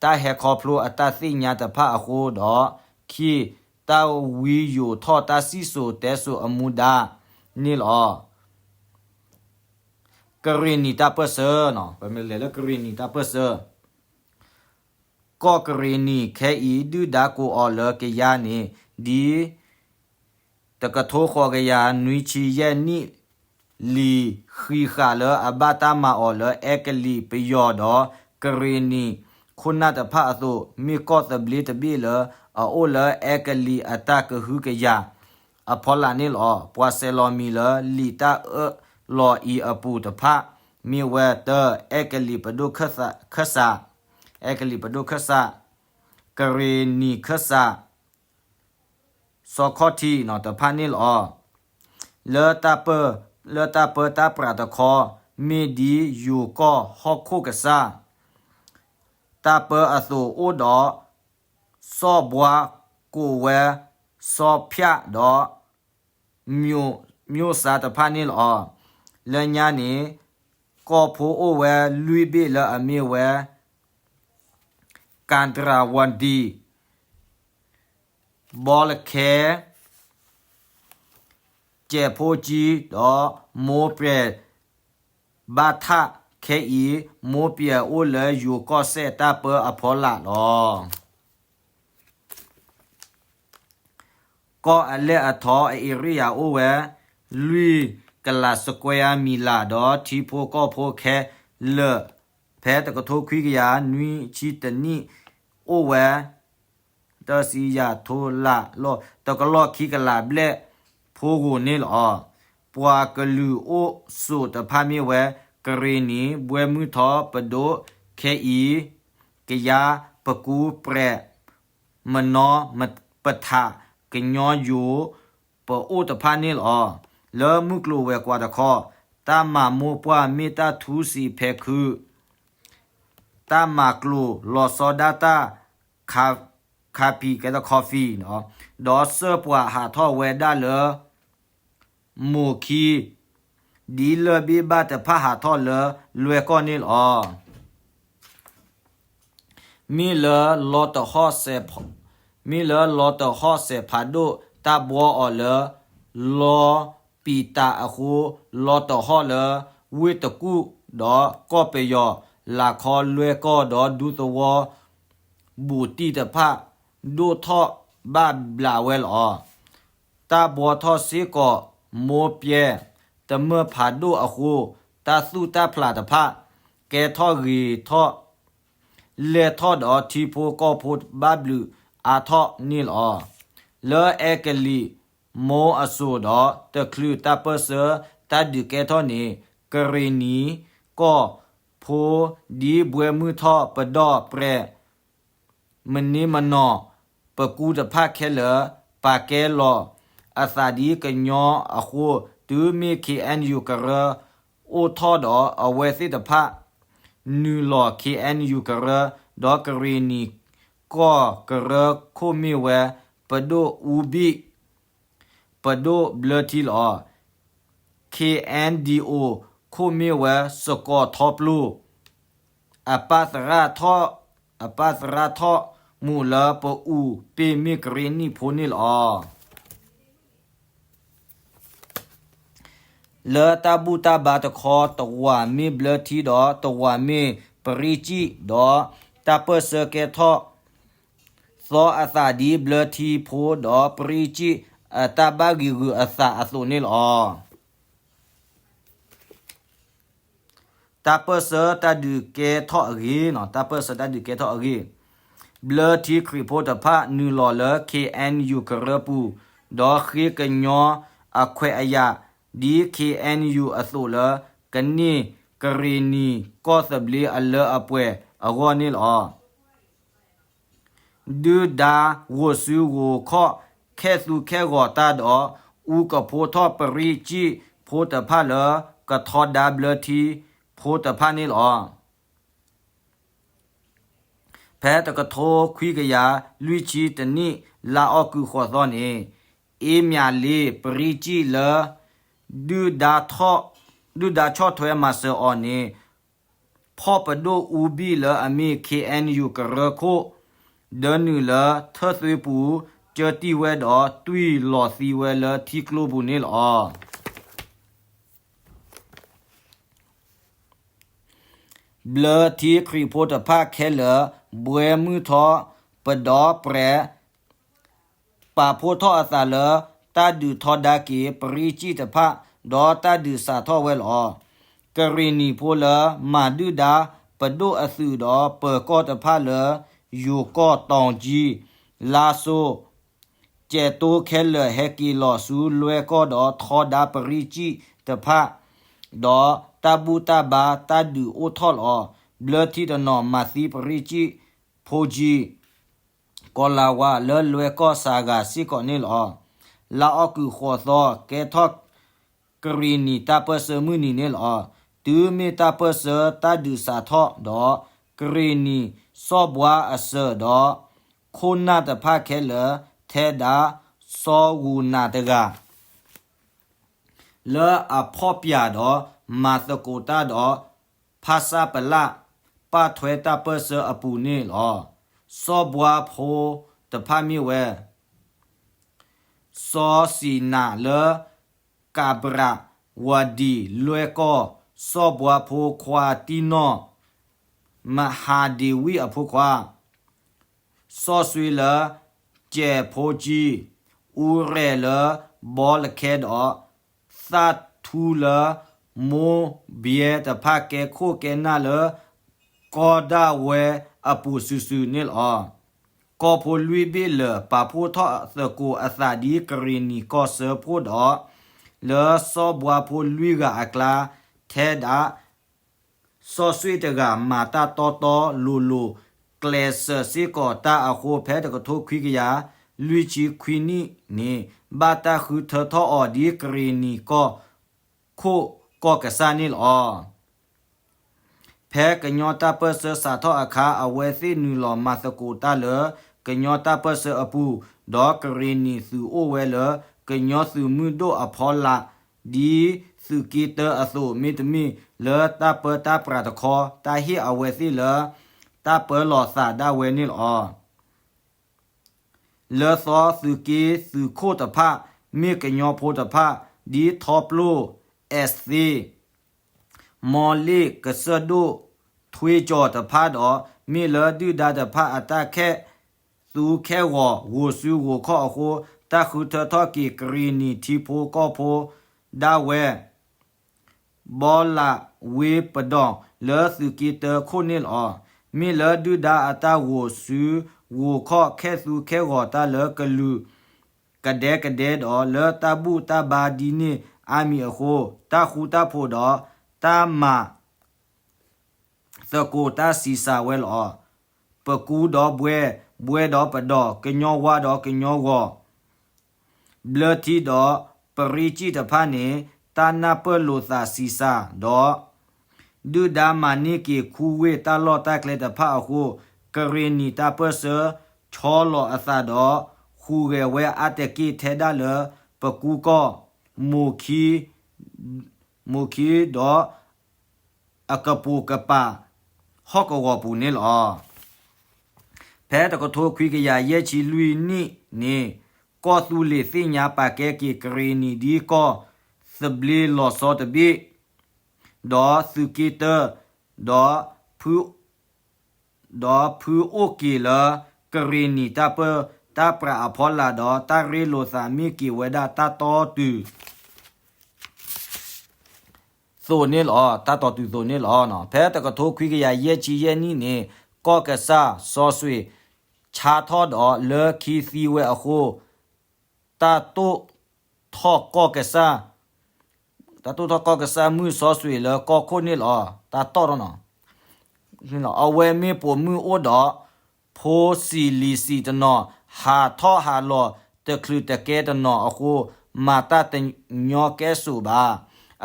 တၢ်ဟဲခီဖျိအတၢ်သ့ၣ်ညါတဖၣ်အဃိဒီး ခံ တၢ်ဝံယိၤထီၣ်တၢ်စံၣ်စိၤတဲစိၤအမူဒါန့ၣ်လီၤ. ကရ့ၣ်နံၤတၢ်ပၢၢ်ဆၢ, ပမ့ၢ်လဲၤလၢကရ့ၣ်နံၤတၢ်ပၢၢ်ဆၢ, ကီၢ်ကရ့ၣ်နံၤခဲအံၤ ဒုၣ်ဒါကိးအီၤလၢကယၤန့ၣ် ဒ် တကထိဃိးကယၤနွံဆံယဲၢ်နံၣ် လံာ်ဃံးဃာ်လၢအဘၣ်တၢ်မၤအီၤလၢအဲကလံးပယီၤဒီးကရ့ၣ်နံၤခိၣ်နၢ်တဖၣ်အသိး မ့ၢ်ကီၢ်သဘျ့တဘ့ၣ်လၢအအိၣ်လၢအဲကလံးအတၢ်ကဟုကယာ်အဖီလာ်န့ၣ်လီၤ. ပှၤဆဲးလီၤမံၤလၢလံာ်တၢ်အၢၣ်လီၤအံၤအပူၤတဖၣ် မ့ၢ်ဝဲတၢ အဲကလံးပဒိၣ်ခၢၣ်စး, အဲကလံးပဒိၣ်ခၢၣ်စး, ကရ့ၣ်နံၤခၢၣ်စး စီခီၣ်ထံးတဖၣ်န့ၣ်လီၤ. လၢတၢ်ပၢ, လၢတၢ်ပၢတၢ်ပြးတခီ မ့ၢ်ဒ်ယိၤကီၢ်ဟီၣ်ခိၣ်ကစၢ် တၢ်ပၢအသိးအိၣ်ဒီး စီၣ်ဘှါကိးဝဲ စီၣ်ဖၠၣ်ဒီး မျိးစၢ်တဖၣ်န့ၣ်လီၤ. လၢညါန့ၣ် ကီၢ်ဖိအိၣ်ဝဲလွံၢ်ဘ့ၣ်လၢအမ့ၢ်ဝဲ ကၣ်တြၤဝါဒံၣ် ဘီလခဲ ကဲးဖိကၠံ ဒီးမိၢ်ပြဲၤ ဘၣ်ထၣ်ခဲအံၤ မိၢ်ပြဲၤအိၣ်လၢယိၤကီၢ်စဲၣ်တၢ်ပၢအဖီလာ်လီၤ. ကီၢ်အလဲၢ်အထီအ area အိၣ်ဝဲ လွံၢ်ကလး square မံၤလး ဒီးထံဖိကီၢ်ဖိခဲလၢာ် ဖဲတကထိခွံကယၤနွံဆံတနံၣ် အိၣ်ဝဲ တဆံယၤထိလးလီၤ တကလီၢ်ခံကလးဘျဲၣ်ဖိဂိၤန့ၣ်လီၤ. ပှၤကလုာ်အိၣ်ဆိးတဖၣ်မ့ၢ်ဝဲ ကရ့ၣ်နံၤ ဘှဲမုၢ်ထီၣ် ပဒိၣ် ခဲအံၤ ကယၤ ပကူ ပြဲး မနီ ပထး ကညီယိၤ ပအိၣ်တဖၣ်န့ၣ်လီၤ. လၢမုၢ်ကျိၤဝဲၤကွာ်တခီ တၢ်မၤမိၢ်ပှၢ်မ့ၢ်တၢ်ထူစံးဖဲခု တၢ်မၤကျိၤလီၤဆီဒၣ်တၢ် ခးဖံးကဲထီၣ် coffee ဒီးစၢၢ်ပှၤဟးထီၣ်ဝဲဒၣ်လၢ မိၢ်ခံ ဒ်လၢၢ်ဘ့ၣ်ဘၣ်တဖၣ်ဟးထီၣ်လၢလွဲၢ်ကီၢ်န့ၣ်လီၤ. မ့ၢ်လၢလီၤတဟီၣ်စဲးဖး, မ့ၢ်လၢလီၤတဟီၣ်စဲးဖးဒိၣ် တၢ်ဘှီအီၤလၢ လီၤပံာ်တးအဃိ လီၤတဟီၣ်လၢ ဝ့ၢ်တကူၣ်ဒီးကီၢ်ပယီၤ လၤခီလွဲၢ်ကီၢ်ဒီးဒူသဝီ ဘူးတံၢ်တဖၣ် ဒိၣ်ထီၣ်ဘၣ်ဘျးဝဲလီၤ. တၢ်ဘှီထီၣ်စ့ၢ်ကီး မိၢ်ပြဲၤ တမၢၢ်ဖးဒိၣ်အဃိ တၢ်သူၣ်တၢ်ဖျးတဖၣ် ကဲထီၣ်ဂ့ၤထီၣ် လဲၢ်ထီၣ်ဒီးထံဖိကီၢ်ဖိဘၣ်ဘျုးအါထီၣ်န့ၣ်လီၤ. လၢအဲကလံး မိၢ်အစိၤဒီး တချုးတၢ်ပၢၢ်ဆၢတၢ်ဒုးကဲထီၣ်န့ၣ် ကရ့ၣ်နံၤကီၢ်ဖိ ဒ်ဘှဲမုၢ်ထီၣ် ပဒီၣ် ပြဲး မန့မနီၤ ပကူတဖၣ်ခဲလၢာ် ပာ်ကဲလီၤအသးဒ်ကညီအဃိ တုၤမ့ၢ် K N U ကရၢ အိၣ်ထီၣ်ဒီးအဝဲသ့ၣ်တဖၣ် နုာ်လီၤ K N U ကရၢ ဒီးကရ့ၣ်နံၤကီၢ်ကရၢခိၣ်မ့ၢ်ဝဲ ပဒိၣ်အူဘံၣ် ပဒိၣ်ဘျၢထံလီၤ. K N D O ခိၣ်မ့ၢ်ဝဲစကီၤထီပျိၢ် အပၢ်သရၣ်ထီၣ်, အပၢ်သရၣ်ထီၣ်မူးလၢပအူးပ့ၢ်မ့ၢ်ကရ့ၣ်နံၣ်ဖိန့ၣ်လီၤ. လၢတၢ်ဘူၣ်တၢ်ဘါတခီ တဝာ်မ့ၢ်ဘျၢထံဒီး တဝာ်မ့ၢ်ပရံကံၣ်ဒီး တၢ်ပၢၢ်ဆၢကဲထီၣ် သီအသးဒ်ဘျၢထံဖိဒီးပရံကံၣ် အတၢ်ဘၣ်ဂံာ်ဂုာ်အသးအသိးန့ၣ်လီၤ. တၢ်ပၢၢ်ဆၢတၢ်ဒုးကဲထီၣ်အဂ့ၢ်, တၢ်ပၢၢ်ဆၢတၢ်ဒုးကဲထီၣ်အဂ့ၢ်, ဘျၢထံခရံာ်ဖိတဖၣ်နုာ်လီၤလၢ ခ့ၣ်အဲၣ်ယူၣ် ကရၢပူၤ, ဒီးဃ့ကညီအခွဲးအယာ် ဒ်ခ့ၣ်အဲၣ်ယူၣ် အသိးလၢ ကန့ၢ်ကရ့ၣ်နံၣ်ကီၢ်သဘျ့အလၢအပှဲၤအဂီၢ်န့ၣ်လီၤ. ဒုၣ်ဒါဂိၢ်စုဂိၢ်ခီၣ် ခဲသူခဲဂီၤတၢ်ဒီး အူကဖိထီၣ်ပရံးကံၣ်ဖိတဖၣ်လၢ ကထီဒါဘျၢထံဖိတဖၣ်န့ၣ်လီၤ. ဖဲတကထိခွံကယၤလွံၢ်ဆံတနံၣ် လါအီကူးဃိးသီန့ၣ် အ့မၠးလ့ပရံးကံၣ်လၢ ဒုၣ်ဒါ ဒုၣ်ဒါဆီၣ်ထွဲမၤစၢၤအီၤန့ၣ် ဖီၣ်ပဒိၣ်အူဘံၣ်လၢအမ့ၢ် ခ့ၣ်အဲၣ်ယူၣ် ကရၢခိၣ် ဒၢနုာ်လၢထၢၣ်သွ့ပူၤ ကၢတံၢ်ဝဲဒီး တွံၢ်လီၤသံဝဲလၢထံကျိပူၤန့ၣ်လီၤ. ဘျၢထံခရံာ်ဖိတဖၣ်ခဲလၢာ် ဘှဲမုၢ်ထီၣ်ပဒီပြဲး ပာ်ဖှိၣ်ထီၣ်အသးလၢ တၢ်ဒုးထီဒါက့ၤပရံးကံၣ်တဖၣ် ဒီးတၢ်ဒုးစးထီၣ်ဝဲလီၤ. ကရ့ၣ်နံၣ်ဖိလၢမၤဒုၣ်ဒါပဒိၣ်အသုးဒီးပၢၤကီၢ်တဖၣ်လၢ ယိၤကီၢ်တီကံ လါစိၤ ကဲးတိခဲလၢာ်ဟဲက့ၤလီၤဆူလွဲၢ်ကီၢ်ဒီးထီဒါပရံးကံၣ်တဖၣ် ဒီးတၢ်ဘူၣ်တၢ်ဘါတၢ်ဒုးအိၣ်ထီၣ်လီၤ. ဘျၢထံတနီၤမၤသံပရံးကံၣ်ဖိကံၢ် ကီၤလၤဝါလၢလွဲၢ်ကီၢ်စှၤဂၤစ့ၢ်ကီးန့ၣ်လီၤ. လါအီကူးဃိးသီ ကဲထီၣ်ကရ့ၣ်နံၣ်တၢ်ပၢၢ်ဆၢမုၢ်နံၤန့ၣ်လီၤ. တုၤမ့ၢ်တၢ်ပၢၢ်ဆၢတၢ်ဒုးစးထီၣ်ဒီး ကရ့ၣ်နံၣ်စီၣ်ဘှါအစၢၤဒီး ခိၣ်နၢ်တဖၣ်ခဲလၢာ် ထဲဒၣ်စီၤဂူၤနၤတဂၤ လၢအဖီၣ်ပၠးဒီးမၤသကိးတၢ်ဒီး ဖဆပလ ပာ်ထွဲတၢ်ပၢၢ်ဆၢအပူၤန့ၣ်လီၤ. စီၣ်ဘှါဖိတဖၣ်မ့ၢ်ဝဲ စီၤစံၣ်နၤလၢ ကၤဘြၣ်ဝဒံလွဲၢ်ကီၢ်, စီၤဘှါဖိခွါတံၢ်နီၢ်, မဟါဒ့ဝံၣ်အဖိခွါ, စီၤစွ့လၢ ကၠဲးဖိကံ, အူရဲၣ်လၢဘီလခဲဒီး သၣ်ထူလၢမိၢ်ဘဲတဖၣ် ကဲခိၣ်ကဲနၢ်လၢ ကီၢ်ဒၣ်ဝဲအပူၤစုာ်စုာ်န့ၣ်လီၤ. ကီၢ်ဖိလွံၢ်ဘ့ၣ်လၢာ် ပာ်ဖှိၣ်ထီၣ်သကိးအသးဒ်ကရ့ၣ်နံၣ်ကီၢ်စၢဖှိၣ်ဒီး လၢစီၤဘှါဖိလွံၢ်ဂၤအကျါ ထဲဒၣ် စီၤစွ့တဂၤ မၤတၢ်တီတီလိၤလိၤ ကျဲးစၢးစ့ၢ်ကီးတၢ်အဃိ ဖဲတကထိခွံကယၤလွံၢ်ဆံခွံနံၣ်န့ၣ် ဘၣ်တၢ်ဃုထၢထီၣ်အီၤဒ်ကရ့ၣ်နံၣ်ကီၢ်ခိၣ်ကီၢ်ကစၢ်န့ၣ်လီၤ. ဖဲကညီတၢ်ပၢၢ်ဆၢစးထီၣ်အခါ အဝဲသ့ၣ်နုာ်လီၤမၤသကိးတၢ်လၢ ကညီတၢ်ပၢၢ်ဆၢအပူၤ, ဒီးကရ့ၣ်နံၣ်သုးအိၣ်ဝဲလၢ ကညီသုးမုၢ်ဒိၣ်အဖီလာ် ဒ်သုးက့တၢအသိး, မ့တမ့ၢ် လၢတၢ်ပၢတၢ်ပြးတခီ တၢ်ဟ့ၣ်အဝဲသ့ၣ်လၢ တၢ်ပၢလီၤသးဒၣ်ဝဲန့ၣ်လီၤ. လၢသီသုးက့သုးခိၣ်တဖၣ် မ့ၢ်ကညီဖိတဖၣ် ဒ်ထီပျိၣ်, အဲးသ့, မီလ့ၣ်, ကစၢၢ်ဒိၣ်, ထွ့ကၠီၤတဖၣ်ဒီး မ့ၢ်လၢဒုၣ်ဒါတဖၣ်အတၢ်ခဲသူခဲဂီၤ ဂိၤစုဂိၤခီၣ်အဃိ တၢ်ဃုထၢထီၣ်က့ၤကရ့ၣ်နံၣ်ထံဖိကီၢ်ဖိဒၣ်ဝဲ ဘီလးဝ့ပဒီၣ် လၢသုးက့တၢခိၣ်န့ၣ်လီၤ. မ့ၢ်လၢဒုၣ်ဒါအတၢ်ဂိၤစုဂိၤခီၣ် ခဲသူခဲဂီၤတၢ်လၢကလုာ်ကဒဲကဒဲဒီး လၢတၢ်ဘူၣ်တၢ်ဘါဒ်န့ၣ်အါမံၤအဃိ တၢ်ဃူတၢ်ဖိးဒီးတၢ်မၤ သကိးတၢ်ဆံးစၢ်ဝဲလီၤ. ပကူဒီးဘှဲ, ဘှဲဒီးပဒီၣ်, ကညီဝါဒီးကညီဂီၤ, ဘျၢထံဒီးပရံကံၣ်တဖၣ်န့ၣ် တၢ်နၢ်ပၢၢ်လိာ်သးဆံးစၢ်ဒီး ဒုၣ်ဒါမၤန့ၢ်က့ၤခူဝ့ၢ်တၢ်လီၢ်တၢ်ကျဲတဖၣ်အဃိ ကရ့ၣ်နံၣ်တၢ်ပၢၢ်ဆၢဆီလီၤအသးဒီး ဟူးဂဲၤဝဲအါတက့ၢ်ထဲဒၣ်လၢပကူကီၢ် မိၢ်ခံ မိၢ်ခံဒီး အကပိာ်ကပၤ ဟီၣ်ကဝီၤပူၤန့ၣ်လီၤ. ဖဲတကထိခွံကယၤယဲၢ်ဆံလွံၢ်နံၣ်န့ၣ် ကီၢ်သူလ့ၤသ့ၣ်ညါပာ်ကဲက့ၤကရ့ၣ်နံၣ်ဒ်ကီၢ်သဘျ့လီၤဆီတဘ့ၣ်, ဒီးသုးက့တၢ, ဒီးဖု ဒီးဖုအိၣ်က့ၤလၢ ကရ့ၣ်နံၣ်တၢ်ပၢတၢ်ပြးအဖီလာ်ဒီး တၢ်ရ့လိာ်သးမ့ၢ်က့ၤဝဲဒၣ်တၢ်တီတုၤ သိးန့ၣ်လီၤ, တၢ်တီတုၤသိးန့ၣ်လီၤ. ဖဲတကထိခွံကယၤယဲၢ်ဆံယဲၢ်နံၣ်န့ၣ် ကီၢ်ကစၢ်စီၤစွ့ၤ ဆါထီၣ်ဒီးလၢခံသံဝဲအဃိ, တၢ်တိၣ်ထီၣ်ကီၢ်ကစၢ်, တၢ်တိၣ်ထီၣ်ကီၢ်ကစၢ်မုၢ်စီဆှံလၢကီၢ်ခိၣ်န့ၣ်လီၤ. တၢ်တီၣ်ထီၣ်နီၤ အဝဲမ့ၢ်ပိာ်မုၣ်အိၣ်ဒီး ဖိဆံးလံၤဆံးတနီၤ, ဟးထီၣ်ဟးလီၤတချုးတကဲတနီၤအဃိ, မၤတၢ်တညီကဲစိာ်ဘၣ်.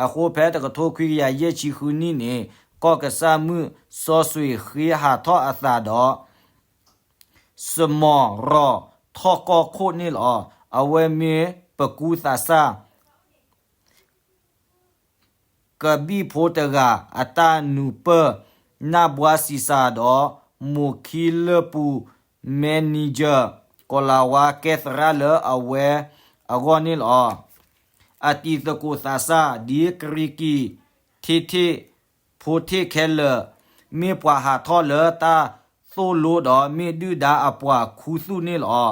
အဃိဖဲတကထိခွံကယၤယဲၢ်ဆံဃုနံၣ်န့ၣ်, ကီၢ်ကစၢ်မုၢ်စီဆှံဃ့ဟးထီၣ်အသးဒီး စမီၤရီၣ်ထီၣ်ကီၢ်ခိၣ်န့ၣ်လီၤ. အဝဲမ့ၢ်ပကူသးစၢ် ကဘံၣ်ဖိတဂၤ အတၢ်နုာ်ပၢၢ် နၢ်ဘှါဆံးစၢ်ဒီး မိၢ်ခံလၢၢ်ပူၤ manager ကီၤလၤဝါကဲသရၣ်လၢအဝဲအဂီၢ်န့ၣ်လီၤ. အတံၤသကိးသးစၢ် ဒ်ကရံၣ်ကံၣ် ထ့ထ့ၣ် ဖိထ့ၣ်ခဲလၢာ် မ့ၢ်ပှၤဟးထီၣ်လၢတၢ်သိၣ်လိဒီးမ့ၢ်ဒုၣ်ဒါအပှၤခူသူၣ်န့ၣ်လီၤ.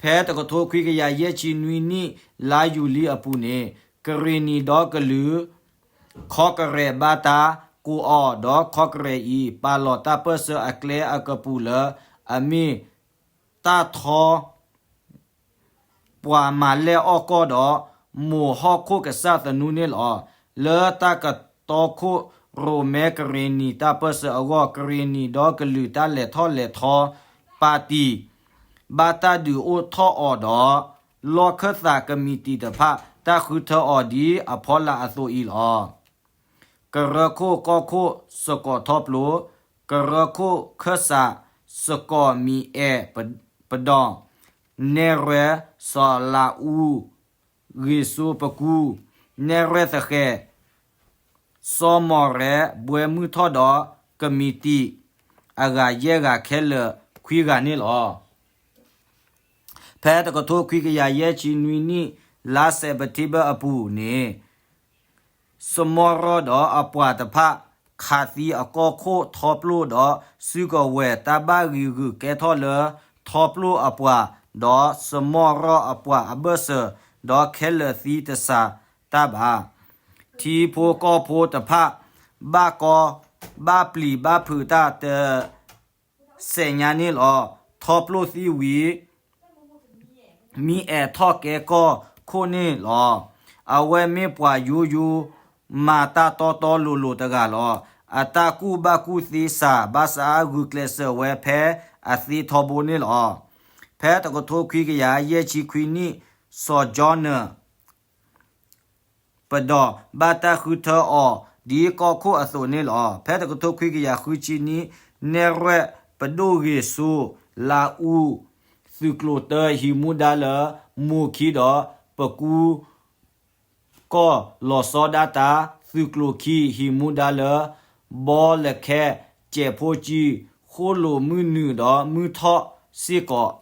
ဖဲတကထိခွံကယၤယဲၢ်ဆံနွံနံၣ် လါယူၤလံအပူၤန့ၣ်, ကရ့ၣ်နံၤဒီကလုာ် ခီကရဲၣ်ဘၣ်တၢ်ကိးအီၤဒီး ခီကရဲၣ်အံၤ ပာ်လီၤတၢ်ပၢၢ်ဆၢအကျဲအကပူၤလၢ အမ့ၢ်တၢ်ထီ ပှၤမၤလဲၢ်အီၣ်ကီၢ်ဒီး မိၢ်ဟီၣ်ခိၣ်ကစၢ်သနူန့ၣ်လီၤ. လၢတၢ်ကတီခိၣ်ရိၣ်မဲကရ့ၣ်နံၤတၢ်ပၢၢ်ဆၢအဂီၢ် ကရ့ၣ်နံၤဒီကလုာ်တၢ်လဲၤထီၣ်လဲၤထီပၣ်တံၣ် ဘၣ်တၢ်ဒုးအိၣ်ထီၣ်အီၤဒီး လီၢ်ခၢၣ်သးကမံးတံာ်တဖၣ် တၢ်ဃုထၢအီၤဒ်အဖီလာ်အသိးအံၤလီၤ. ကရၢခိၣ်ကီၢ်ခိၣ်စကီးထီပျိ, ကရၢခိၣ်ခၢၣ်စးစကီးမံၤအဲၣ်ပဒီၣ်, နဲၣ်ရွဲၣ်စီၤလးအူ ဂ့ၤစိပကူ, နဲၣ်ရွဲၣ်သဃဲၤ စီၤမီၢ်ရဲၣ် ဘှဲမုၢ်ထီၣ်ဒီးကမံးတံာ် အဂၤယဲၢ်ဂၤခဲလၢာ်ခွံဂၤန့ၣ်လီၤ. ဖဲတကထိခွံကယၤယဲၢ်ဆံနွံနံၣ် လါစဲးပထ့ဘၢၣ်အပူၤန့ၣ် စမီၢ်ရီၢ်ဒီးအပှၤတဖၣ် ခးသံအကီၢ်ခိၣ်ထီပျိၣ်ဒီး စုကဝဲၤတၢ်ဘၣ်ဂံာ်ဂုာ်ကဲထီၣ်လၢထီပျိၣ်အပှၤ ဒီးစမီၢ်ရီၢ်အပှၤအဘၢၣ်စၢၤ ဒီးခဲလၢာ်သံတစှၤတၢ်ဘၣ်. ထံဖိကီၢ်ဖိတဖၣ် ဘၣ်ကီ ဘၣ်ပျံၤဘၣ်ဖုးတၢ်တ စဲးညါန့ၣ်လီၤ. ထီပျိၣ်သံဝံၤ မံအဲၣ်ထီၣ်ကဲကီၢ်ခိၣ်န့ၣ်လီၤ. အဝဲမ့ၢ်ပှၤယိယိ မၤတၢ်တီတီလိၤလိၤတဂၤလီၤ. အတၢ်ကူၣ်ဘၣ်ကူၣ်သ့စှၤ ဘၣ်ဆၣ်ဂုာ်ကျဲးစၢးဝဲဖဲအသ့ထီဘိန့ၣ်လီၤ. ဖဲတကထိခွံကယၤယဲၢ်ဆံခွံနံၣ် စီၤကၠီနၢၣ် ပဒီၣ် ဘၣ်တၢ်ဃုထၢအီၤ ဒ်ကီၢ်ခိၣ်အသိးန့ၣ်လီၤ. ဖဲတကထိခွံကယၤဃုဆံနံၣ် နဲၣ်ရွဲၣ်ပဒိၣ်ဂ့ၤစိ လးအူ သုးကျိၤတၢ ဟံးမူဒါလၢ မိၢ်ခံဒီးပကူ ကီၢ်လီၤဆီဒၣ်တၢ် သုးကျိၤခံဟံးမူဒါလၢ ဘီလၢခဲ ကဲးဖိကၠံ ဃိၣ်လိာ်မုၢ်နုာ်ဒီးမုၢ်ထီၣ်စ့ၢ်ကီး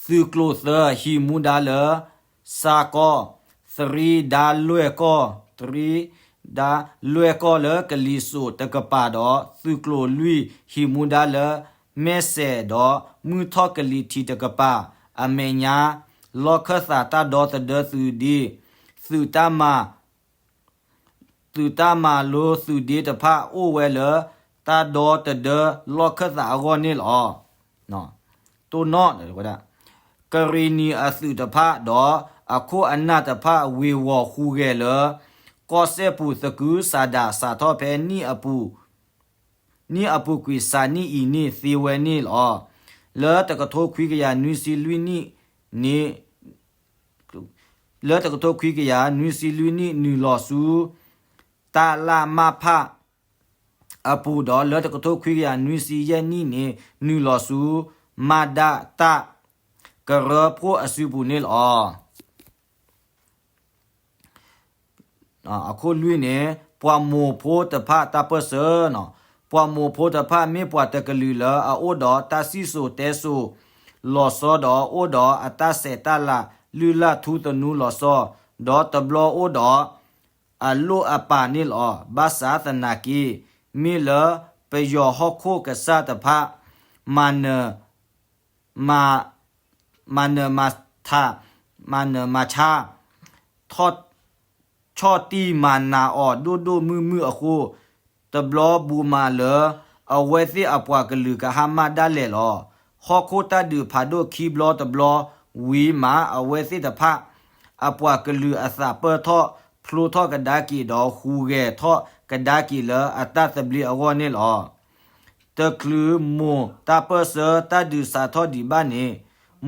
သုးကျိၤသၢဟံးမူဒါလၢ စါကီၢ် သရံဒါလွဲၢ်ကီၢ် သရံဒါလွဲၢ်ကီၢ်လၢကလံၤစိးတကပၤဒီး သုးကျိၤလွံၢ်ဟံးမူဒါလၢ မဲၢ်စဲးဒီးမုၢ်ထီၣ်ကလံၤထံးတကပၤ အမဲာ်ညါ လီၢ်ခၢၣ်သးတၢ်ဒီသဒၢသုးဒ့ သုးတၢ်မၤ သုးတၢ်မၤလိသုးဒ့တဖၣ်အိၣ်ဝဲလၢ တၢ်ဒီတဒၢလီၢ်ခၢၣ်သးအဂီၢ်န့ၣ်လီၤ. တိၢ်နီၣ် ကရ့ၣ်နံၤအသုးတဖၣ်ဒီးအခိၣ်အနၢ်တဖၣ်ဝ့ၤဝီၤဟူးဂဲၤလၢ ကီၢ်စဲၣ်ပူၤသကုၤဆးဒးစးထီၣ်ဖဲနံၣ်အပူၤ နံၣ်အပူၤကွံာ်စးနံၣ်အံၤန့ၣ်သ့ဝဲန့ၣ်လီၤ. လၢတကထိခွံကယၤနွံဆံလွံၢ်နံၣ်န့ၣ် လၢတကထိခွံကယၤနွံဆံလွံၢ်နံၣ်နုာ်လီၤဆူ တၢ်လၢ်မၢ်ဖၣ်အပူၤဒီး လၢတကထိခွံကယၤနွံဆံယဲၢ်နံၣ်န့ၣ် နုာ်လီၤဆူ မၤဒၣ်တၢ်ကရၢဖှိၣ်အစုပူၤန့ၣ်လီၤ. အခိၣ်လွံၢ်န့ၣ် ပှၤမိၢ်ဖိတဖၣ်တၢ်ပၢၢ်ဆၢ, ပှၤမိၢ်ဖိတဖၣ်မ့ၢ်ပှၤတကလုာ်လၢအအိၣ်ဒီးတၢ်စံၣ်စိၤတဲစိၤလီၤဆီဒီး အိၣ်ဒီးအတၢ်ဆဲးတၢ်လၤလုၢ်လၢ်ထူသနူလီၤဆီ, ဒီးတဘျီအိၣ်ဒီးအလိၣ်အပာ်န့ၣ်လီၤ. ဘၣ်ဆၣ်သနာ်က့ မ့ၢ်လၢပယီၤဟီၣ်ခိၣ်ကစၢ်တဖၣ် မၤနၢၤ မၤ မၤနၢၤမၤထး မၤနၢၤမၤဆါ ဆီၣ်တံၢ်မၤနးအီၤဒိၣ်ဒိၣ်မုၢ်မုၢ်အဃိ, တဘျီဘူးမးလၢ အဝဲသ့ၣ်အပှၤကလုာ်ကဟါမၢ်ဒၣ်လဲာ်လီၤ. ဟီၣ်ခိၣ်တၢ်ဒုးဖးဒိၣ်ခံဘျီတဘျီဝံၤမး အဝဲသ့ၣ်တဖၣ် အပှၤကလုာ်အသးပၢၢ်ထီၣ် ဖျိထီၣ်ကဒါက့ၤဒီးဟူးဂဲၤထီၣ်ကဒါက့ၤလၢအတၢ်သဘျ့အဂီၢ်န့ၣ်လီၤ. တချုးမိၢ်တၢ်ပၢၢ်ဆၢတၢ်ဒုးစးထီၣ်ဒံးဘၣ်န့ၣ်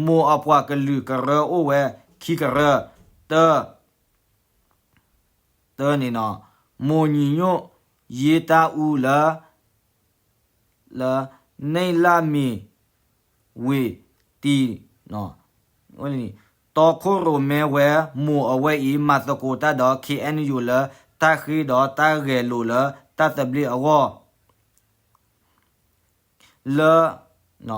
မိၢ်အပှၤကလုာ်ကရၢအိၣ်ဝဲခံကရၢ, တၢ တၢန့ၣ် မိၢ်ညီနုၢ်ယ့တၢ်အူလၢ လၢ နံၣ်လၢ်မ့ၢ်ဝ့ၢ်တံၢ် တီခိၣ်ရိၣ်မဲဝဲ မိၢ်အဝဲအံၤ မၤသကိးတၢ်ဒီး KNU လၢတၢ်ဃ့ဒီးတၢ်ဂဲၤလိာ်လၢတၢ်သဘျ့အဂီၢ် လၢ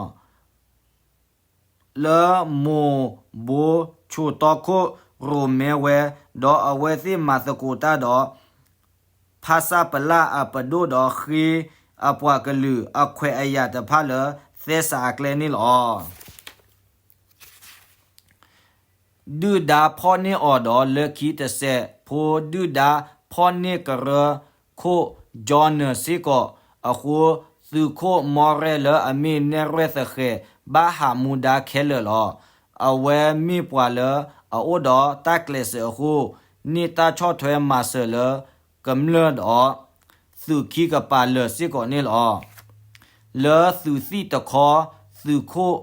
လၢမိၢ်ဘိဆိၣ်တီခိၣ်ရိၣ်မဲဝဲ ဒီးအဝဲသ့ၣ်မၤသကိးတၢ်ဒီး ဖဆပလအပဒိၣ်ဒီးဃ့အပှၤကလုာ်အခွဲးအယာ်တဖၣ်လၢသဲစးအကျဲန့ၣ်လီၤ. ဒုၣ်ဒါဖီၣ်န့ၢ်အီၤဒီးလၢခံတစဲး ဖိဒုၣ်ဒါဖီၣ်န့ၢ်ကရၢခိၣ် Johnson စ့ၢ်ကီးအဃိ သုးခိၣ်မီရဲလၢအမ့ၢ်နဲၣ်ရွဲၣ်သဃဲး ဘၣ်ဟးမူဒါခဲလၢာ်လီၤ. အဝဲမ့ၢ်ပှၤလၢအအိၣ်ဒီးတၢ်ကျဲးစၢးအဃိ န့ၢ်တၢ်ဆီၣ်ထွဲမၤစၢၤလၢကမျၢၢ်ဒီး သုးခံကပၤလၢာ်စ့ၢ်ကီးန့ၣ်လီၤ. လၢသုးသံၣ်တခီ သုးခိၣ်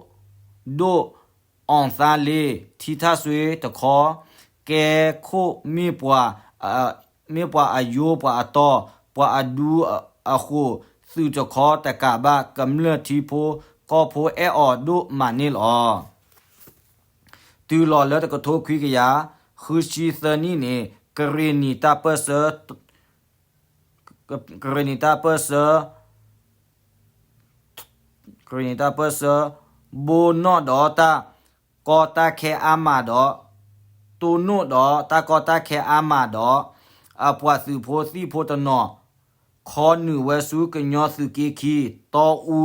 ဒိၣ်အီၣ်သါလ့ ထံထၣ်စွ့တခီ ကဲခိၣ်မ့ၢ်ပှၤ မ့ၢ်ပှၤအယိပှၤအတီ ပှၤအဒူအဃိ သုးတခီတကးဘၣ် ကမျၢၢ်ထံဖိကီၢ်ဖိအဲၣ်အီၤဒိၣ်မးန့ၣ်လီၤ. တုၤလီၤလၢတကထိခွံကယၤ ဃုဆံသၢနံၣ်န့ၣ် ကရ့ၣ်နံၣ်တၢ်ပၢၢ်ဆၢ ကရ့ၣ်နံၣ်တၢ်ပၢၢ်ဆၢ ကရ့ၣ်နံၣ်တၢ်ပၢၢ်ဆၢ ဘိးနီၣ်ဒီးတၢ်ကီတၢ်ခဲအါမးဒီး တိၢ်နီၣ်ဒီးတၢ်ကီတၢ်ခဲအါမးဒီး အပှၤသုးဖိသံၣ်ဖိတနီၤ ခီနုာ်ဝဲဆူကညီသုးက့ခံ တီအူ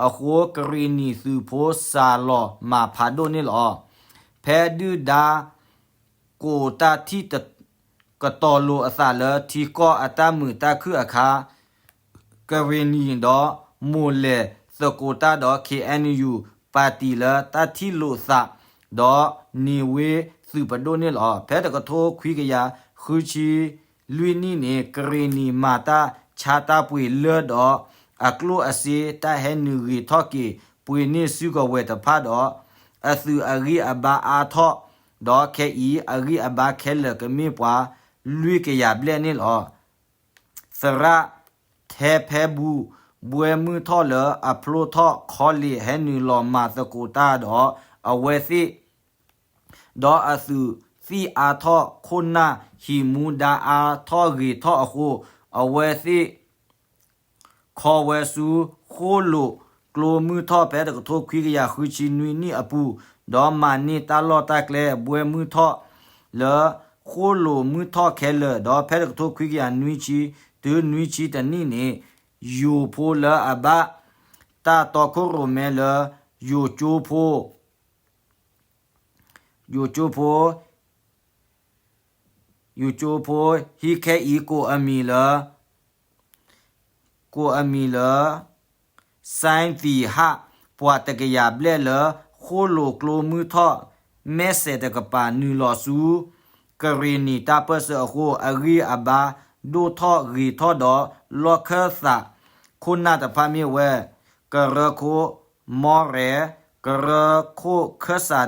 အဃိ ကရ့ၣ်နံၣ်သုးဖိစှၤလီၤမၤဖးဒိၣ်န့ၣ်လီၤ. ဖဲဒုၣ်ဒါ ကိးတၢ်ထံၣ် ကတီၤလိာ်အသးလၢထံကီၢ်အတၢ်မုာ်တၢ်ခုၣ်အခါ ကရ့ၣ်နံၣ်ဒီးမိၢ်လဲၤသကိးတၢ်ဒီး KNU ပၣ်တံၣ်လၢတၢ်ထံၣ်လိာ်သး ဒီးနံၤဝ့သုးပဒိၣ်န့ၣ်လီၤ. ဖဲတကထိခွံကယၤဃုဆံလွံၢ်နံၣ်န့ၣ် ကရ့ၣ်နံၣ်မၤတၢ်ဆါတၢ်ပှ့ၤလၢဒီး အကျိၣ်အစ့တၢ်ဟဲနုာ်ဂ့ၤထီၣ်က့ၤ ပှ့ၤန့ၢ်စုကဝဲၤတဖၣ်ဒီး အသုးအဂံၢ်အဘါအါထီၣ် ဒီးခဲအံၤအဂံၢ်အဘါခဲလၢာ်ကမ့ၢ်ပှၤလွံၢ်ကယၤဘျဲၣ်န့ၣ်လီၤ. သရၣ်ထဲဖဲဘူၣ် ဘှဲမုၢ်ထီၣ်လၢအဖျိထီၣ်ခီလ့ၣ်ဟဲနုာ်လီၤမၤသကိးတၢ်ဒီး အဝဲသ့ၣ် ဒီးအသုးသံၣ်အါထီၣ်ခိၣ်နၢ် ဟံၣ်မူဒါအါထီၣ်ဂ့ၤထီၣ်အဃိ အဝဲသ့ၣ် ခီဝဲဆူဃိၣ်လိာ်ကျိမုၢ်ထီၣ်ဖဲတကထိခွံကယၤဃုဆံနွံနံၣ်အပူၤ ဒီးမၤန့ၢ်တၢ်လီၢ်တၢ်ကျဲဘှဲမုၢ်ထီၣ်လၢ ဃိၣ်လိာ်မုၢ်ထီၣ်ခဲလၢာ် ဒီးဖဲတကထိခွံကယၤနွံဆံတုၤနွံဆံတနံၣ်န့ၣ် ယိၤဖိလၢအဘၣ်တၢ်တီခိၣ်ရိၣ်မဲလၢ ယိၤကၠိဖိ ယိၤကၠိဖိ ယိၤကၠိဖိ ဟံၣ်ခဲအံၤကိးအမံၤလၢ ကိးအမံၤလၢ စဲသံၣ်ဟၣ် ပှၤတကယၤဘျဲၣ်လၢ ဃိၣ်လိာ်ကျိမုၢ်ထီၣ် မဲစဲးတကပၤနုာ်လီၤဆူ ကရ့ၣ်နံၣ်တၢ်ပၢၢ်ဆၢအဃိ အဂံၢ်အဘါဒိၣ်ထီၣ်ဂ့ၤထီၣ်ဒီး လီၢ်ခၢၣ်သးခိၣ်နၢ်တဖၣ်မ့ၢ်ဝဲ ကရၢခိၣ်မီရဲ ကရၢခိၣ်ခၢၣ်စး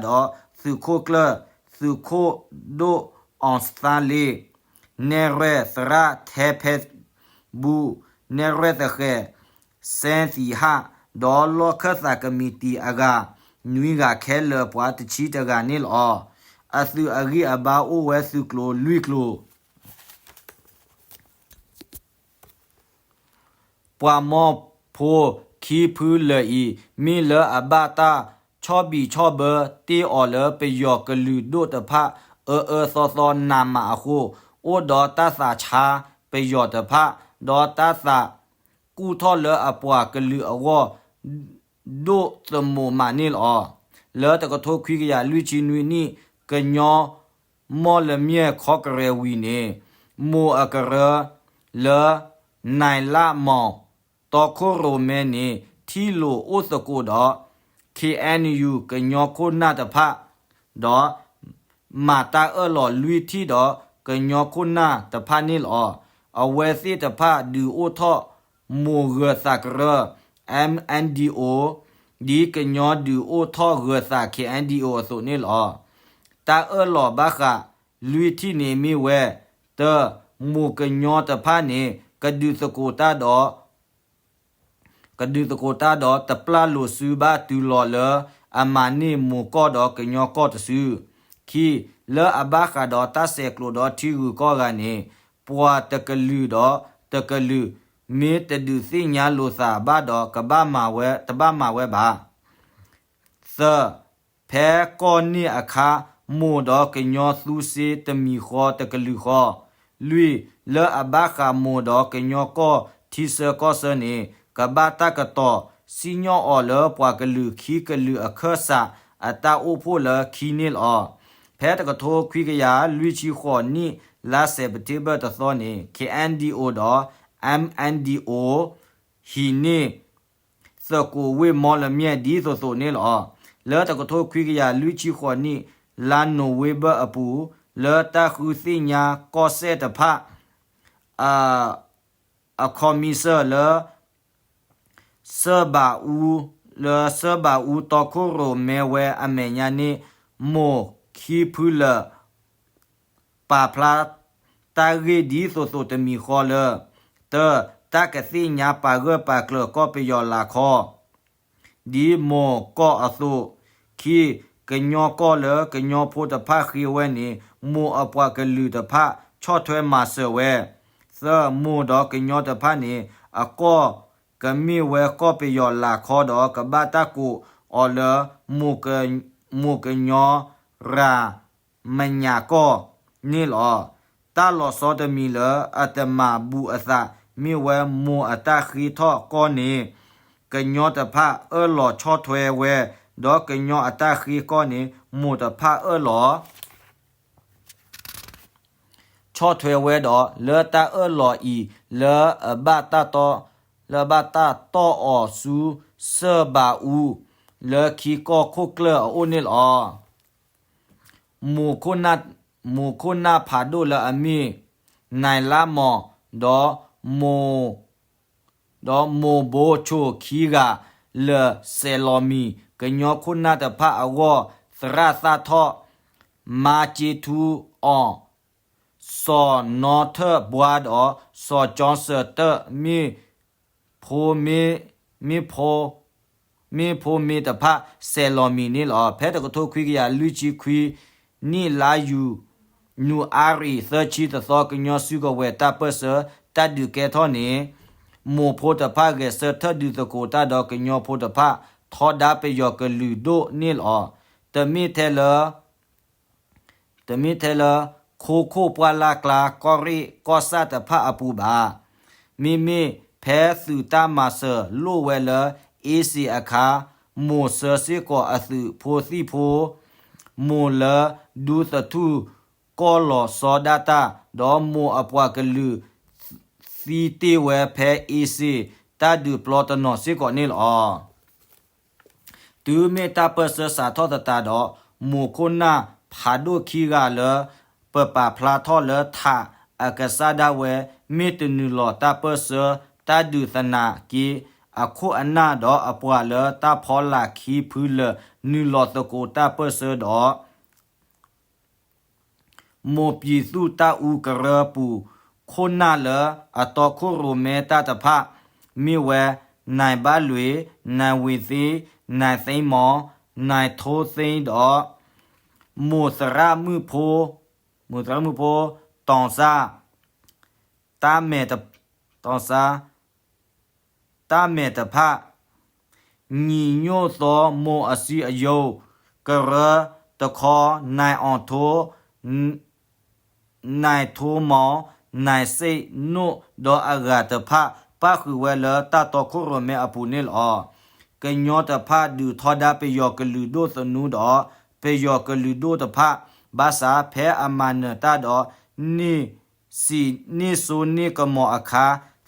ဒီး သုးခိၣ်ကျၢၢ် သုးခိၣ်ဒိၣ်အီၣ်သါလ့ နဲၣ်ရွဲၣ်သရၣ်ထဲဖဲဘူၣ် နဲၣ်ရွဲၣ်သဃဲး စဲသံၣ်ဟၣ် ဒီးလီၢ်ခၢၣ်သးကမံးတံာ်အဂၤ နွံဂၤခဲလၢာ်ပှၤတဆံတဂၤန့ၣ်လီၤ. အသုးအဂံၢ်အဘါအိၣ်ဝဲသုးကျိၤလွံၢ်ကျိၤ ပှၤမီၢ်ဖိခံဖုလၢာ်အံၤ မ့ၢ်လၢအဘၣ်တၢ်ဆီၣ်ဘံၣ်ဆီၣ်ဘၢတ့ၢ်အီၤလၢပယီၤကလုာ်ဒိၣ်တဖၣ်အၢအၢသီသီနးမးအဃိ အိၣ်ဒီးတၢ်သးဆါပယီၤတဖၣ် ဒီးတၢ်သးကူၣ်ထီၣ်လၢအပှၤကလုာ်အဂီၢ် ဒိၣ်သမူးမးန့ၣ်လီၤ. လၢတကထိခွံကယၤလွံၢ်ဆံနွံနံၣ် ကညီမီၢ်လမၠဲၢ်ခီကရဲးဝံၤန့ၣ် မိၢ်အကရၢလၢ နၢၤလၣ်မီၢ် တီခိၣ်ရိၣ်မဲန့ၣ် ထံၣ်လိာ်အိၣ်သကိးဒီး ခ့ၣ်အဲၣ်ယူၣ် ကညီခိၣ်နၢ်တဖၣ် ဒီး မၤတၢ်အၢၣ်လီၤလွံၢ်ထံၣ်ဒီးကညီခိၣ်နၢ်တဖၣ်န့ၣ်လီၤ. အဝဲသ့ၣ်တဖၣ်ဒုးအိၣ်ထီၣ်မိၢ်ဂၢၤသးကရၢ M N D O ဒ်ကညီဒုးအိၣ်ထီၣ်ဂၢၤသး K N D O အသိးန့ၣ်လီၤ. တၢ်အၢၣ်လီၤဘၣ်ဃးလွံၢ်ထံၣ်န့ၣ်မ့ၢ်ဝဲ, တၢ, မိၢ်ကညီတဖၣ်န့ၣ် ကဒုးသကိးတၢ်ဒီး ကဒုးသကိးတၢ်ဒီးတပျၢ်လိာ်စုဘၣ်တုၤလီၤလၢအမၤန့ၢ်မိၢ်ကီၢ်ဒီးကညီကီၢ်တစု. ခံ, လၢအဘၣ်ဃးဒီးတၢ်ဆဲးကျိးဒီးထံဂုၤကီၢ်ဂၤန့ၣ် ပှၤတကလုာ်ဒီးတကလုာ် မ့ၢ်တဒုးသ့ၣ်ညါလိာ်သးဘၣ်ဒီးကဘၣ်မၤဝဲ, တဘၣ်မၤဝဲဘၣ်. သၢ, ဖဲကီၢ်န့ၣ်အခါ မိၢ်ဒီးကညီသူစ့တမံၤဃီတကလုာ်ဃီ. လွံၢ်, လၢအဘၣ်ဃးမိၢ်ဒီးကညီကီၢ်ထံဆၢကီၢ်ဆၢန့ၣ် ကဘၣ်တၢ်ကတီၤစံၣ်ညီၣ်အီၤလၢပှၤကလုာ်ခံကလုာ်အခၢၣ်စးအတၢ်အိၣ်ဖှိၣ်လၢခံန့ၣ်လီၤ. ဖဲတကထိခွံကယၤလွံၢ်ဆံဃိးနံၣ် လါစဲးပထ့ဘၢၣ်တသီန့ၣ် K N D O ဒီး M N D O ဟံးန့ၢ် သကိးဝ့ၢ်မီလမၠဲၣ်ဒ်သိးသိးန့ၣ်လီၤ. လၢတကထိခွံကယၤလွံၢ်ဆံဃိးနံၣ် လါနိၣ်ဝ့ဘၢၣ်အပူၤ လၢတၢ်ဃုသ့ၣ်ညါကီၢ်စဲၣ်တဖၣ် အခီမံစၢၢ်လၢ စၢၣ်ဘးအူ, လၢစၢၣ်ဘးအူတီခိၣ်ရိၣ်မဲဝဲအမဲာ်ညါန့ၣ် မိၢ်ခံဖုလၢာ် ပာ်ဖျါတၢ်ဂ့ၢ်ဒ်သိးသိးတမံၤဃီလၢ တၢ, တၢ်ကသ့ၣ်ညါပာ်ဂၢၢ်ပာ်ကျၢၤကီၢ်ပယီၤလၤခီ ဒ်မိၢ်ကီၢ်အသိး, ခံ, ကညီကီၢ်လၢကညီဖိတဖၣ်ဃ့ဝဲန့ၣ် မိၢ်အပှၤကလုာ်တဖၣ်ဆီၣ်ထွဲမၤစၢၤဝဲ, သၢ, မိၢ်ဒီးကညီတဖၣ်န့ၣ် အကီၢ်ကမ့ၢ်ဝဲကီၢ်ပယီၤလၤခီဒီးကဘၣ်တၢ်ကိးအီၤလၢ မိၢ်ကညီရၤ မညးကီၢ်န့ၣ်လီၤ. တၢ်လီၤဆီတမံၤလၢအတမၤဘူးအသး မ့ၢ်ဝဲမိၢ်အတၢ်ဃ့ထီၣ်ကီၢ်န့ၣ် ကညီတဖၣ်အၢၣ်လီၤဆီၣ်ထွဲဝဲ, ဒီးကညီအတၢ်ဃ့ကီၢ်န့ၣ် မိၢ်တဖၣ်အၢၣ်လီၤ ဆီၣ်ထွဲဝဲဒီး လၢတၢ်အၢၣ်လီၤအံၤ လၢအဘၣ်တၢ်တီ လၢအဘၣ်တၢ်တီၢ်အီၤဆူ စၢၣ်ဘးအူ လၢခံကီၢ်ခိၣ်ကျၢၢ်အအိၣ်န့ၣ်လီၤ. မိၢ်ခိၣ်နၢ်ဖးဒိၣ်လၢအမ့ၢ် နၤလါမီၤ ဒီးမိၢ် ဒီးမိၢ်ဘိဆိၣ်ခံဂၤ လၢာ်စဲးလီၤမံၤ ကညီခိၣ်နၢ်တဖၣ်အဂီၢ် သရၣ်သၣ်ထီၣ် မါစ့ထူအီၣ် စီၤနီထၢၣ်ဘှါဒီး စီၤကၠီစၢၤတၢၣ် မ့ၢ်ဖိမ့ၢ် မ့ၢ်ဖိမ့ၢ်တဖၣ် စဲးလီၤမံၤန့ၣ်လီၤ. ဖဲတကထိခွံကယၤလွံၢ်ဆံခွံနံၣ် လါယူၤ နူၤအါရံၤ သၢဆံတသီ ကညီစုကဝဲၤတၢ်ပၢၢ်ဆၢ တၢ်ဒုးကဲထီၣ်န့ၣ် မိၢ်ဖိတဖၣ်ဂဲၤဆၢထၢၣ်ဒုးသကိးတၢ်ဒီးကညီဖိတဖၣ် ထီဒါပယီၤကလုာ်ဒိၣ်န့ၣ်လီၤ. တမ့ၢ်ထဲလၢ တမ့ၢ်ထဲလၢ ခိခိၣ်ပှၢ်လၢ်ကျါ ကီၢ်ရ့ၣ်ကီၢ်ဆၣ်တဖၣ်အပူၤဘၣ်. မ့မ့ၢ်ဖဲသုးတၢ်မၤစၢၤလိၣ်ဝဲလၢ အ့စ့ၣ်အခါ မိၢ်ဆှၢစ့ၢ်ကီးအသုးဖိသံၣ်ဖိ မိၢ်လၢဒူသထူၣ်ကီၢ်လီၤဆီဒၣ်တၢ် ဒီးမိၢ်အပှၤကလုာ်သံတ့ၢ်ဝဲဖဲအ့စ့ၣ်တၢ်ဒုးပျီတနီၤစ့ၢ်ကီးန့ၣ်လီၤ. တုၤမ့ၢ်တၢ်ပၢၢ်ဆၢစးထီၣ်သတးဒီး မိၢ်ခိၣ်နၢ်ဖးဒိၣ်ခံဂၤလၢ ပပာ်ဖျါထီၣ်လၢထးအကစၢ်ဒၣ်ဝဲ မ့ၢ်တနုာ်လီၤတၢ်ပၢၢ်ဆၢ တၢ်ဒုးသနာ်က့ အခိၣ်အနၢ်ဒီးအပှၤလၢတၢ်ဖီလာ်ခံဖုလၢာ် နုာ်လီၤသကိးတၢ်ပၢၢ်ဆၢဒီး မိၢ်ပျံၤသူၣ်တၢ်အူကရၢပူၤ ခိၣ်နၢ်လၢအတီခိၣ်ရိၣ်မဲတၢ်တဖၣ် မ့ၢ်ဝဲ နၢၤဘၣ်လွံၢ်, နၢၤဝ့ၤသ့, နၢၤသ့မီၤ, နၢၤထိသ့ဒီး မိၢ်သရၣ်မုၣ်ဖိ, မိၢ်သရၣ်မုၣ်ဖိ တီၢ်စၢ် တၢ်မဲာ်တ, တီၢ်စၢ် တၢ်မဲာ်တဖၣ် ညီနုၢ်သီမိၢ်အစုအယိၤ ကရၢတခီ နၢၤအီၣ်ထိ နၢၤထိမီၤ နၢၤစ့ၣ်နိၣ်ဒီးအဂၤတဖၣ် ပၣ်ဃုာ်ဝဲလၢတၢ်တီခိၣ်ရိၣ်မဲအပူၤန့ၣ်လီၤ. ကညီတဖၣ်ဒုးထီဒါပယီၤကလုာ်ဒိၣ်သနူဒီး ပယီၤကလုာ်ဒိၣ်တဖၣ် ဘၣ်ဆၣ်ဖဲအမၤနၢၤတၢ်ဒီး န့ၢ်စံးန့ၢ်စိန့ၢ်ကမီၤအခါ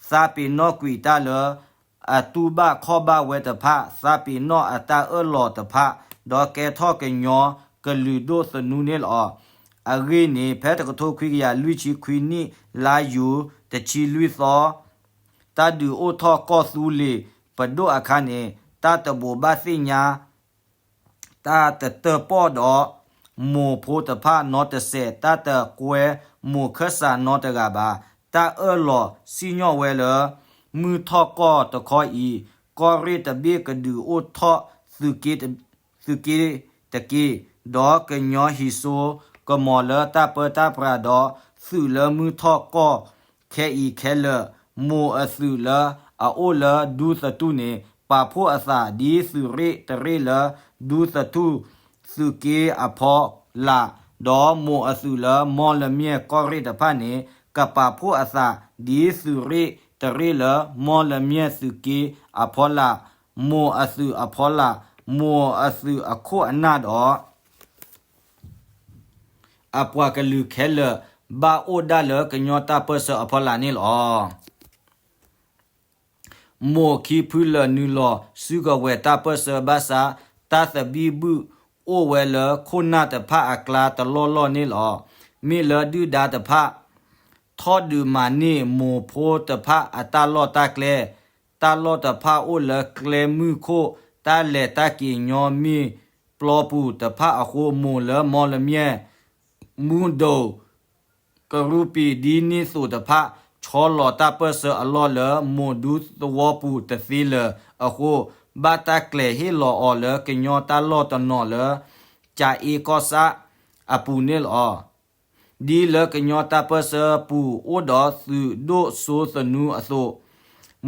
သးပ့ၤနီၣ်ကွံာ်တၢ်လၢ အတူၢ်ဘၣ်ခီၣ်ဘၣ်ဝဲတဖၣ် သးပ့ၤနီၣ်အတၢ်အၢၣ်လီၤတဖၣ် ဒီးကဲထီၣ်ကညီကလုာ်ဒိၣ်သနူန့ၣ်လီၤ. အဂ့ၢ်န့ၣ် ဖဲတကထိခွံကယၤလွံၢ်ဆံခွံနံၣ် လါယူၤ တဆံလွံၢ်သီ တၢ်ဒုးအိၣ်ထီၣ်ကီၢ်သူလ့ၤပဒိၣ်အခါန့ၣ် တၢ်တဘိးဘၣ်သ့ၣ်ညါ တၢ်တတၢၣ်ပီၣ်ဒီး မိၢ်ဖိတဖၣ်နီတစဲး တၢ်တကွဲမိၢ်ခၢၣ်စးနီတဂၤဘၣ်. တၢ်အၢၣ်လီၤစံၣ်ညီၣ်ဝဲလၢ မုၢ်ထီၣ်ကီၢ်တခီအံၤ ကီၢ်ရ့ၣ်တဘ့ၣ်ကဒုးအိၣ်ထီၣ်သုးက့ သုးက့တက့ၢ်, ဒီးကညီဟံးစိကမီၤလၢတၢ်ပၢတၢ်ပြးဒီး သုးလၢမုၢ်ထီၣ်ကီၢ်ခဲအံၤခဲလၢာ်, မိၢ်အသုးလၢအအိၣ်လၢဒူသထူၣ်န့ၣ် ပာ်ဖှိၣ်အသးဒ်သုးရ့ၣ်တရ့ၣ်လၢ ဒူသထူၣ်သုးက့အဖီလာ်, ဒီးမိၢ်အသုးလၢမီၢ်လမၠဲၢ်ကီၢ်ရ့ၣ်တဖၣ်န့ၣ် ကပာ်ဖှိၣ်အသးဒ်သုးရ့ၣ်တရ့ၣ်လၢ မီၢ်လမၠဲၢ်သုးက့အဖီလာ်, မိၢ်အသုးအဖီလာ်, မိၢ်အသုးအခိၣ်အနၢ်ဒီး အပှၤကလုာ်ခဲလၢာ် ဘၣ်အိၣ်ဒၣ်လၢကညီတၢ်ပၢၢ်ဆၢအဖီလာ်န့ၣ်လီၤ. မိၢ်ခံဖုလၢာ်နုာ်လီၤစုကဝဲၤတၢ်ပၢၢ်ဆၢဘၣ်ဆၣ် တၢ်သဘံၣ်ဘုၣ်အိၣ်ဝဲလၢခိၣ်နၢ်တဖၣ်အကျါတလီၢ်လီၢ်န့ၣ်လီၤ. မ့ၢ်လၢဒုၣ်ဒါတဖၣ် ထီၣ်ဒုးမၤန့ၢ်မိၢ်ဖိတဖၣ်အတၢ်လီၢ်တၢ်ကျဲ, တၢ်လီၢ်တဖၣ်အိၣ်လၢကျဲမုၢ်ခိၣ် တၢ်လဲၤတၢ်က့ၤညီမ့ၢ်ပျီပူၤတဖၣ်အဃိ မိၢ်လၢမီၢ်လမၠဲၢ် မူဒိၣ် ကရူၢ်ပံၤဒ်န့ၣ်သိးတဖၣ် ဆီလီၤတၢ်ပၢၢ်ဆၢအလီၢ်လၢမိၢ်ဒူသဝီပူၤတသ့လၢၤအဃိ ဘၣ်တၢ်ကျဲၤဟ့ၣ်လီၤအီၤလၢကညီတၢ်လီၢ်တနီၤလၢ ကၠၤအ့ကီၢ်ဆၣ်အပူၤန့ၣ်လီၤ. ဒ်လၢကညီတၢ်ပၢၢ်ဆၢပူၤအိၣ်ဒီးသုးဒိၣ်စိသနူအသိး,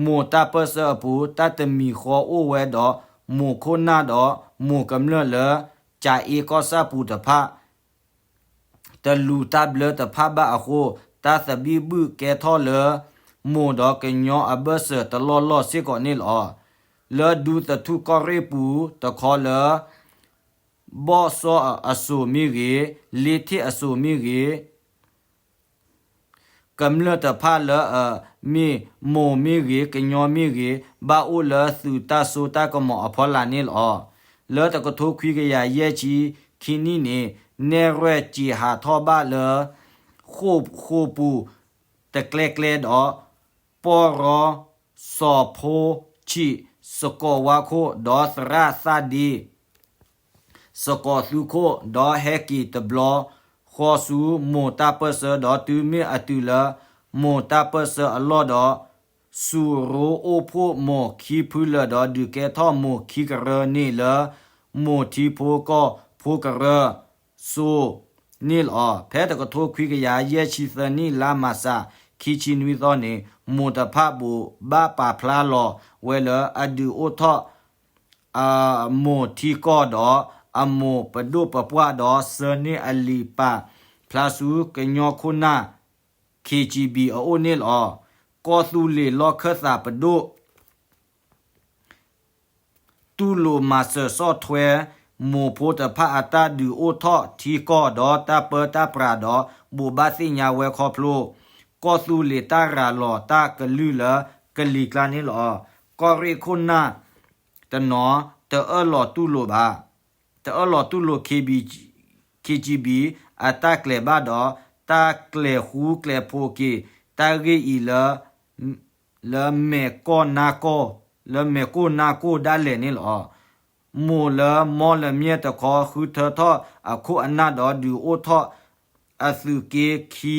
မိၢ်တၢ်ပၢၢ်ဆၢအပူၤ တၢ်တမံၤဃီအိၣ်ဝဲဒီးမိၢ်ခိၣ်နၢ်ဒီးမိၢ်ကမျၢၢ်လၢ ကၠၤအ့ကီၢ်ဆၣ်ပူၤတဖၣ် တလူၤတၢ်ဘျၢတဖၣ်ဘၣ်အဃိ တၢ်သဘံၣ်ဘုၣ်ကဲထီၣ်လၢ မိၢ်ဒီးကညီအဘၢၣ်စၢၤတလီၢ်လီၢ်စ့ၢ်ကီးန့ၣ်လီၤ. လၢဒူသထူၣ်ကီၢ်ရ့ၣ်ပူၤတခီလၢ ဘီၣ်စီၣ်အစိၤမ့ၢ်ဂ့ၤ, လ့ထ့ၣ်အစိၤမ့ၢ်ဂ့ၤ, ကမျၢၢ်တဖၣ်လၢအမ့ၢ်မိၢ်မ့ၢ်ဂ့ၤ, ကညီမ့ၢ်ဂ့ၤ, ဘၣ်အိၣ်လၢသုးတၢ်စိတၢ်ကမီၤအဖီလာ်န့ၣ်လီၤ. လၢတကထိခွံကယၤယဲၢ်ဆံခံနံၣ်န့ၣ် နဲၣ်ရွဲၣ်စံးဟးထီၣ်ဘၣ်လၢ ဃိာ်ဃိာ်ပူၤတကျဲကျဲဒီး ပီၢ်ရီ စီၤဖိဆံး စကီးဝါခိၣ် ဒီးသရၣ်သၣ်ဒ့ စကီးသူခိၣ် ဒီးဟဲက့ၤတဘျီဃီဆူမိၢ်တၢ်ပၢၢ်ဆၢ ဒီးတုၤမ့ၢ်အတုၤလၢမိၢ်တၢ်ပၢၢ်ဆၢအလီၢ်ဒီး စူၤရိအိၣ်ဖှိၣ်မိၢ်ခံဖုလၢာ်ဒီးဒုးကဲထီၣ်မိၢ်ခံကရၢန့ၣ်လၢ မိၢ်ထံဖိကီၢ်ဖိကရၢ စိၤန့ၣ်လီၤ. ဖဲတကထိခွံကယၤယဲၢ်ဆံသၢနံၣ်လါမၤၡး ခံဆံနွံသီန့ၣ် မိၢ်တဖၣ်ဘိးဘၣ်ပာ်ဖျါလီၤဝဲလၢအဒုးအိၣ်ထီၣ် အမိၢ်ထံကီၢ်ဒီး အမိၢ်ပဒိၣ်ပပှၢ်ဒီး ဆှၢန့ၢ်အလံာ်ပာ်ဖျါဆူကညီခိၣ်နၢ် ခ့ၣ်ကၠံၣ်ဘံၣ် အအိၣ်န့ၣ်လီၤ. ကီၢ်သူလ့ၤလီၢ်ခၢၣ်သးပဒိၣ် တူၢ်လိာ်မၤစၢၤဆီၣ်ထွဲ မိၢ်ဖိတဖၣ်အတၢ်ဒုးအိၣ်ထီၣ်ထံကီၢ်ဒီးတၢ်ပၢတၢ်ပြးဒီး ဘိးဘၣ်သ့ၣ်ညါဝဲခီဖျိ ကီၢ်သူလ့ၤတၢ်ရၤလီၤတၢ်ကလုၢ်လၢကလံၤကျါန့ၣ်လီၤ. ကီၢ်ရ့ၣ်ခိၣ်နၢ်တနီၤ တအၢၣ်လီၤတူၢ်လိာ်ဘၣ် တအၢၣ်လီၤတူၢ်လိာ် ခ့ၣ်ကၠံၣ်ဘံၣ် အတၢ်ကျဲၤဘၣ်ဒီး တၢ်ကျဲၤဃူကျဲၤဖိးက့ၤ တၢ်ဂ့ၢ်အံၤလၢ လၢမဲာ်ကိၢ်နါကိၢ် လၢမဲာ်ကိၢ်နါကိၢ်ဒၣ်လဲာ်န့ၣ်လီၤ. မိၢ်လၢမီၢ်လမၠဲၢ်တခီ ဃုထၢထီၣ်အခိၣ်အနၢ်ဒီး ဒုးအိၣ်ထီၣ်အသုးက့ခံ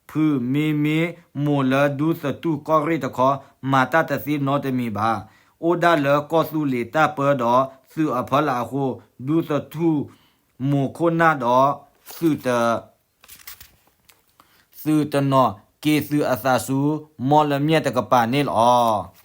ဖု မ့မ့ၢ်မိၢ်လၢဒူသထူၣ်ကီၢ်ရ့ၣ်တခီ မၤတၢ်တသ့နီတမံၤဘၣ်. အိၣ်ဒၣ်လၢကီၢ်သူလ့ၤတၢ်ပၢဒီးသုးအဖီလာ်အဃိ ဒူသထူၣ်မိၢ်ခိၣ်နၢ်ဒီးသုးတ သုးတနီၤက့ၤသုးအသးဆူ မီၢ်လမၠဲၢ်တကပၤန့ၣ်လီၤ.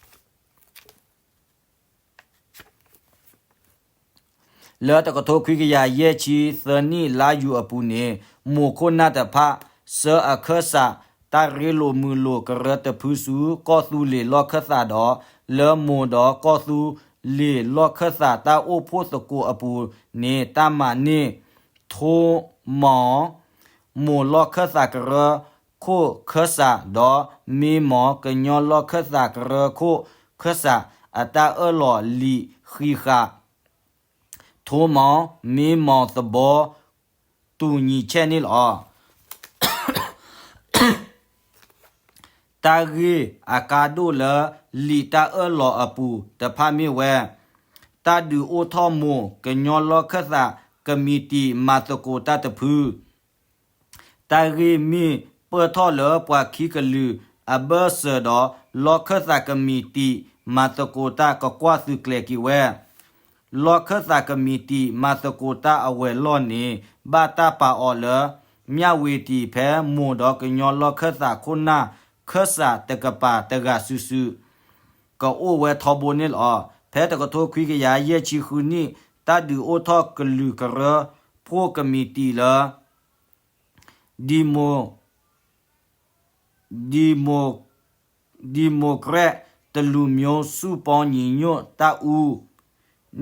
လၢတကထိခွံကယၤယဲၢ်ဆံသၢနံၣ်လါယူၤအပူၤန့ၣ် မိၢ်ခိၣ်နၢ်တဖၣ် ဆှၢအခၢၣ်စး တၢ်ရ့လိာ်မုာ်လိာ်ကရၢတဖုဆူ ကီၢ်သူလ့ၤလီၢ်ခၢၣ်သးဒီး လၢမိၢ်ဒီးကီၢ်သူလ့ၤလီၢ်ခၢၣ်သးတၢ်အိၣ်ဖှိၣ်သကိးအပူၤန့ၣ် တၢ်မၤန့ၢ် ထိမီၤ မိၢ်လီၢ်ခၢၣ်သးကရၢခိၣ်ခၢၣ်စး ဒီးမ့မီၤ ကညီလီၢ်ခၢၣ်သးကရၢခိၣ်ခၢၣ်စး အတၢ်အၢၣ်လီၤလံာ်ဃံးဃာ် ထိမီၤ မ့ၢ်မီၤသဘီ တူၣ်ညံၤဆဲၣ်န့ၣ်လီၤ. တၢ်ဂ့ၢ်အကါဒိၣ်လၢလံာ်တၢ်အၢၣ်လီၤအပူၤတဖၣ်မ့ၢ်ဝဲ တၢ်ဒုးအိၣ်ထီၣ်မိၢ်ကညီလီၢ်ခၢၣ်သးကမံးတံာ်မၤသကိးတၢ်တဖု တၢ်ဂ့ၢ်မ့ၢ်ပၢၢ်ထီၣ်လၢပှၤခံကလုာ်အဘၢၣ်စၢၤဒီး လီၢ်ခၢၣ်သးကမံးတံာ်မၤသကိးတၢ်ကကွၢ်သုးကျဲၤက့ၤဝဲ လီၢ်ခၢၣ်သးကမံးတံာ်မၤသကိးတၢ်အဝဲၤလီၢ်န့ၣ် ဘၣ်တၢ်ပာ်အီၤလၢ မၠၣ်ဝ့ၤတံာ်ဖဲမိၢ်ဒီးကညီလီၢ်ခၢၣ်သးခိၣ်နၢ်ခၢၣ်စးတကပၤတဂၤစုာ်စုာ် ကအိၣ်ဝဲထီဘိန့ၣ်လီၤ. ဖဲတကထိခွံကယၤယဲၢ်ဆံဃုနံၣ် တၢ်ဒုးအိၣ်ထီၣ်ကလုာ်ကရၢဖိကမံးတံာ်လၢ Demo- Demo- Democrat တလူၤမျိုးစုပေါင်းညီညွတ်တၢ်အူ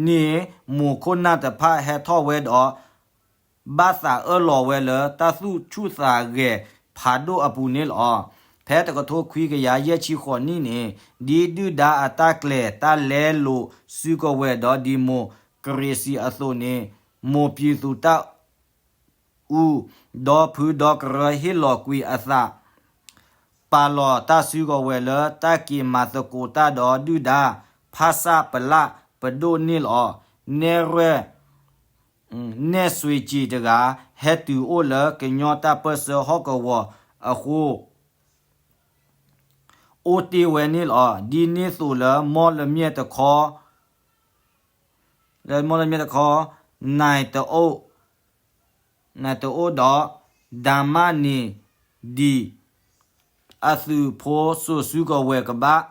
န့ၣ် မိၢ်ခိၣ်နၢ်တဖၣ်ဟဲထီၣ်ဝဲဒီး ဘၣ်သးအၢၣ်လီၤဝဲလၢတၢ်သူၣ်ဆူၣ်သးဂဲၤဖးဒိၣ်အပူၤန့ၣ်လီၤ. ဖဲတကထိခွံကယၤယဲၢ်ဆံဃိးနံၣ်န့ၣ် ဒ်ဒုၣ်ဒါအတၢ်ကျဲၤတၢ်လဲလိာ်စုကဝဲၤဒီး democracy အသိးန့ၣ် မိၢ်ပၠံၤသူၣ်တၢ် အူ, ဒီဖုဒီကရၢဟ့ၣ်လီၤကွံာ်အသး, ပာ်လီၤတၢ်စုကဝဲၤလၢတၢ်က့ၤမၤသကိးတၢ်ဒီးဒုၣ်ဒါ ဖၣ်ဆၣ်ပလၣ်ပဒိၣ်န့ၣ်လီၤ. နဲၣ်ရွဲၣ် နဲၣ်စွ့ၤက့ၤတဂၤ ဟဲတုၤအိၣ်လၢကညီတၢ်ပၢၢ်ဆၢဟီၣ်ကဝီၤအဃိ အိၣ်တ့ၢ်ဝဲန့ၣ်လီၤ. ဒ်န့ၣ်သိးလၢမီၢ်လမၠဲၣ်တခီ လၢမီၢ်လမၠဲၣ်တခီ နတအိၣ် နတအိၣ်ဒီး ဒၤမၣ်န့ၣ်ဒံး အသုးဖိစိာ်စုကဝဲၤကဘၣ်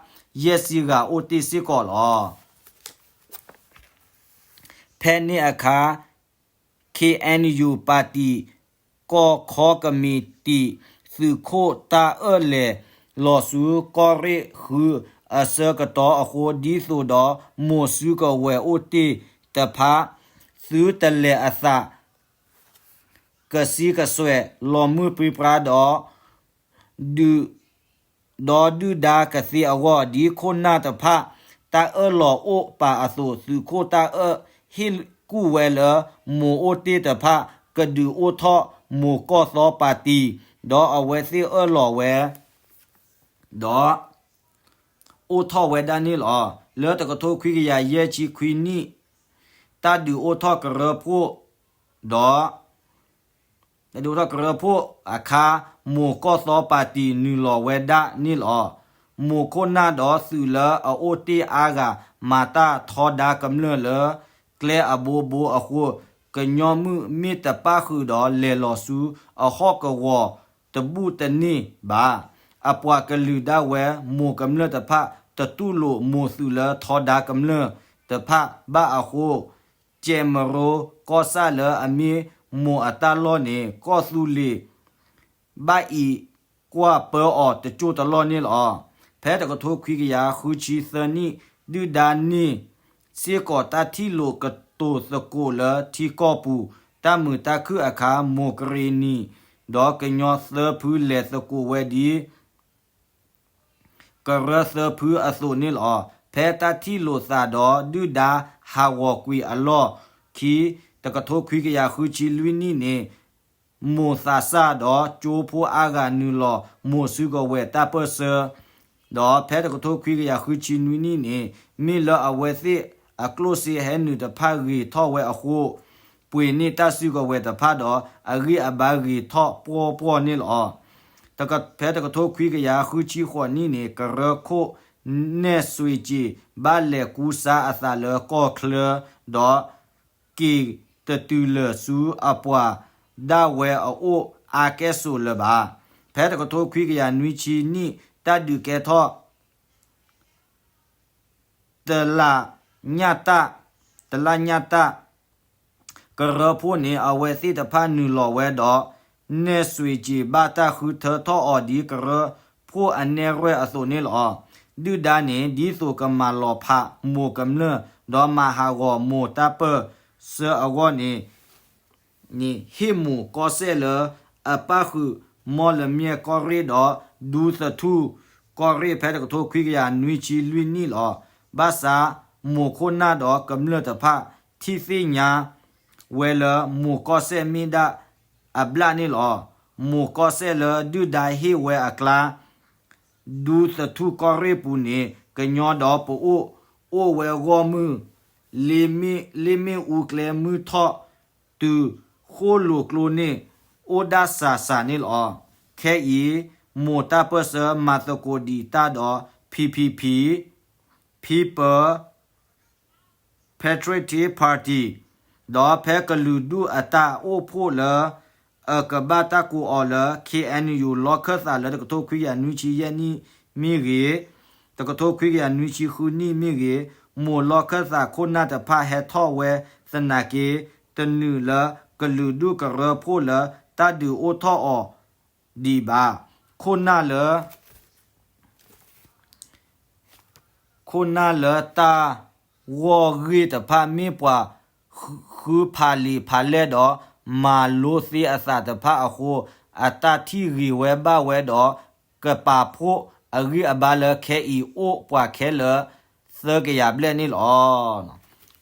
ယဲၢ်ဆံဂၤအိၣ်တ့ၢ်စ့ၢ်ကီးလီၤ. ဖဲန့ၣ်အခါ ခ့ၣ်အဲၣ်ယူၣ် ပၣ်တံၣ်ကီၢ်ခီကမံးတံာ် သုးခိၣ်တၢ်အၢၣ်လဲၤလီၤဆူကီၢ်ရ့ၣ်ဃုအဆၢကတီၢ်အဃိ ဒ်သိးဒီးမိၢ်စုကဝဲၤအိၣ်တ့ၢ်တဖၣ် သုတလဲၤအသး ကဆံကစွဲး လီၤမုၢ်ပြံပြါဒီး ဒုး ဒီးဒုၣ်ဒါကသ့အဂီၢ် ဒ်ခိၣ်နၢ်တဖၣ် တၢ်အၢၣ်လီၤအိၣ်ပာ်အသိး သုးခိၣ်တၢ်အၢၣ်ဟ့ၣ်ကူၣ်ဝဲလၢ မိၢ်အိၣ်တ့ၢ်တဖၣ် ကဒုးအိၣ်ထီၣ်မိၢ်ကီၢ်သီပၣ်တံၣ် ဒီးအဝဲသ့ၣ်အၢၣ်လီၤဝဲ ဒီး အိၣ်ထီၣ်ဝဲဒၣ်န့ၣ်လီၤ. လၢတကထိခွံကယၤယဲၢ်ဆံခွံနံၣ် တၢ်ဒုးအိၣ်ထီၣ်ကရၢဖိဒီး တၢ်ဒုးအိၣ်ထီၣ်ကရၢဖိအခါ မိၢ်ကီၢ်သီပၣ်တံၣ်နုာ်လီၤဝဲဒၣ်န့ၣ်လီၤ. မိၢ်ခိၣ်နၢ်ဒီးသုးလၢအအိၣ်တ့ၢ်အါဂၤ မၤတၢ်ထီဒါကမျၢၢ်လၢ ကျဲအဘိဘိအဃိ ကညီမုၢ်မ့ၢ်တပၣ်ဃုာ်ဒီးလဲၤလီၤဆူအဟီၣ်ကဝီၤတဘူၣ်တန့ၢ်ဘၣ်. အပှၤကလုာ်ဒၣ်ဝဲ မိၢ်ကမျၢၢ်တဖၣ် တတူၢ်လိာ်မိၢ်သုးလၢထီဒါကမျၢၢ်တဖၣ်ဘၣ်အဃိ ကဲးမရိကီၢ်ဆၣ်လၢအမ့ၢ်မိၢ်အတၢ်လီၢ်န့ၣ် ကီၢ်သူလ့ၤ ဘၣ်အံးကွၢ်ပၢအီၤတစိၢ်တလီၢ်န့ၣ်လီၤ. ဖဲတကထိခွံကယၤဃုဆံသၢနံၣ် ဒုၣ်ဒါန့ၢ်စ့ၢ်ကီးတၢ်ထံၣ်လိာ်ကတိၤသကိးလၢထံကီၢ်ပူၤ တၢ်မုာ်တၢ်ခုၣ်အခါ မိၢ်ကရ့ၣ်နံၣ် ဒီးကညီသၢဖုလဲၤသကိးဝဲဒ် ကရၢသၢဖုအသိးန့ၣ်လီၤ. ဖဲတၢ်ထံၣ်လိာ်သးဒီးဒုၣ်ဒါဟးဂီၤကွံာ်အလီၢ်ခံ တကထိခွံကယၤဃုဆံလွံၢ်နံၣ်န့ၣ် မိၢ်သးစၢ်ဒီးကၠိဖိအါဂၤနုာ်လီၤမိၢ်စုကဝဲၤတၢ်ပၢၢ်ဆၢ ဒီးဖဲတကထိခွံကယၤဃုဆံနွံနံၣ်န့ၣ် မ့ၢ်လၢအဝဲသ့ၣ်အကျိၣ်စ့ဟဲနုာ်တဖၣ်ဂ့ၤထီၣ်ဝဲအဃိ ပှ့ၤန့ၢ်တၢ်စုကဝဲၤတဖၣ်ဒီး အဂံၢ်အဘါဂ့ၤထီၣ်ပှီၢ်ပှီၢ်န့ၣ်လီၤ. ဖဲတကထိခွံကယၤဃုဆံဃိးနံၣ်န့ၣ် ကရၢခိၣ်နဲၣ်စွ့ၤက့ၤ ဘၣ်လဲၤကူစါအသးလၢကီၢ်ချၢ ဒီး က့ၤတတုၤလၢာ်ဆူအပှၤဒၣ်ဝဲအအိၣ်အါကဲၣ်ဆိးလၢၤဘၣ်. ဖဲတကထိခွံကယၤနွံဆံနံၣ် တၢ်ဒုးကဲထီၣ် တလးညၣ်တၢ် တလးညၣ်တၢ် ကရၢဖိန့ၣ် အဝဲသ့ၣ်တဖၣ်နုာ်လီၤဝဲဒီး နဲၣ်စွ့ၤက့ၤဘၣ်တၢ်ဃုထၢထီၣ်အီၤဒ်ကရၢဖိအနဲၣ်ရွဲၣ်အသိးန့ၣ်လီၤ. ဒုၣ်ဒါန့ၣ် ဒ်သိးကမၤလီၤဖးမိၢ်ကမျၢၢ် ဒီးမၤဟးဂီၤမိၢ်တၢ်ပၢၢ်ဆၢအဂီၢ်န့ၣ် န့ၣ် ဟ့ၣ်မိၢ်ကီၢ်စဲၣ်လၢအပၣ်ဃုာ်မီၢ်လမၠဲၣ်ကီၢ်ရ့ၣ်ဒီး ဒူသထူၣ်ကီၢ်ရ့ၣ် ဖဲတကထိခွံကယၤနွံဆံလွံၢ်နံၣ်လီၤ. ဘၣ်ဆၣ် မိၢ်ခိၣ်နၢ်ဒီးကမျၢၢ်တဖၣ် ထံၣ်သ့ၣ်ညါဝဲလၢ မိၢ်ကီၢ်စဲၣ်မ့ၢ်ဒၣ်အဘျၣ်န့ၣ်လီၤ. မိၢ်ကီၢ်စဲၣ်လၢဒုၣ်ဒါဟ့ၣ်ဝဲအကျါ ဒူသထူၣ်ကီၢ်ရ့ၣ်ပူၤန့ၣ် ကညီဒီးပအိၣ် အိၣ်ဝဲဂီၢ်မုၢ် လ့မ့ၣ်အူကျဲမုၢ်ထီၣ်တုၤဃိၣ်လိာ်ကျိန့ၣ် အိၣ်ဒၣ်စၢ်စၢ်န့ၣ်လီၤ. ခဲအံၤ မိၢ်တၢ်ပၢၢ်ဆၢမၤသကိးဒံးတၢ်ဒီး P P P, People Patriotic Party ဒီးဖဲကလုာ်ဒူၣ်အတၢ်အိၣ်ဖှိၣ်လၢ အကဘၣ်တၢ်ကိးအီၤလၢ K N U လီၢ်ခၢၣ်သးလၢတကထိခွံကယၤနွံဆံယဲၢ်နံၣ်မ့ၢ်ဂ့ၤ, တကထိခွံကယၤနွံဆံဃုနံၣ်မ့ၢ်ဂ့ၤ, မိၢ်လီၢ်ခၢၣ်သးခိၣ်နၢ်တဖၣ်ဟဲထီၣ်ဝဲသနာ်က့ တနုာ်လၢကလုာ်ဒူၣ်ကရၢဖှိၣ်လၢတၢ်ဒုးအိၣ်ထီၣ်အီၤဒံးဘၣ်. ခိၣ်နၢ်လၢ ခိၣ်နၢ်လၢတၢ်ဂီၢ်ဂ့ၢ်တဖၣ်မ့ၢ်ပှၤဃုဖးလံာ်ဖးလဲၢ်ဒီး မၤလိသ့အသးတဖၣ်အဃိ အတၢ်ထံၣ်ဂ့ၤဝဲဘၣ်ဝဲဒီး ကပာ်ဖှိၣ်အဂံၢ်အဘါလၢခဲအံၤအိၣ်ပှၤခဲလၢာ်သၢကယၤဘျဲၣ်န့ၣ်လီၤ.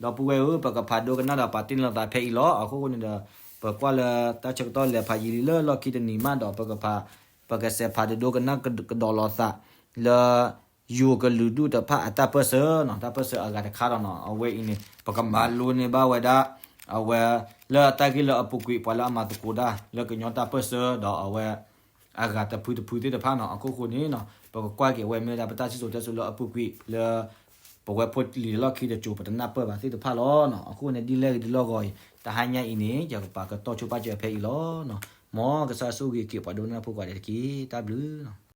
ဒီပုၢ်ဝဲၢ်ဧၢ, ပကဖးဒိကနၣ်ဒီးပာ်တ့ၢ်လီၤသးဖဲအံၤလီၤ. အဃိဃိန့ၣ်ဒီး ပကွၢ်လၢတၢ်ဆၢကတီၢ်လဲၤဖးယံာ်လံလၢလီၢ်ခံတနံၤမးဒီး ပကဖး ပကစဲးဖးဒိကနၣ်ကဒီးလိာ်သးလၢ ယိၤကလုာ်ဒူၣ်တဖၣ်အတၢ်ပၢၢ်ဆၢနီၤ, တၢ်ပၢၢ်ဆၢအဂၤတခါဒီးနီၤ, အဝဲအံၤန့ၣ် ပကမၤလိန့ၢ်ဘၣ်ဝဲဒၣ် အဝဲလၢတၢ်ဂ့ၢ်လၢအပူၤကွံာ် ပှၤလၢအမၤသကိးတၢ်လၢကညီတၢ်ပၢၢ်ဆၢဒီးအဝဲ အဂၤတဖုတဖုသ့ၣ်တဖၣ်နီၤ. အဃိဃိန့ၣ်နီၤ ပကကွၢ်က့ၤဝဲမ့ၢ်ဝဲဒၣ်ပတၢ်စံၣ်စိၤတဲစိၤလၢအပူၤကွံာ်လၢ ပဝဲဖိလံၤလီၢ်ခံတစိၤ ပတနၢ်ပၢၢ်ဘၣ်သ့ၣ်တဖၣ်လီၤနီၤ. အဃိန့ၣ်ဒ်လဲၣ်ဂ့ၤဒ်လဲၣ်ဂ့ၤအံၤ တဟါညါအံၤန့ၣ် ယကပာ်ကတီၢ်ဆိပာ်စၢၤဖဲအံၤလီၤနီၤ. မ်ကစၢ်ဆိၣ်ဂ့ၤက့ၤပှၤဒိကနၣ်ဖိကိးဂၤဒဲးတက့ၢ်. တၢ်ဘျုးနီၤ.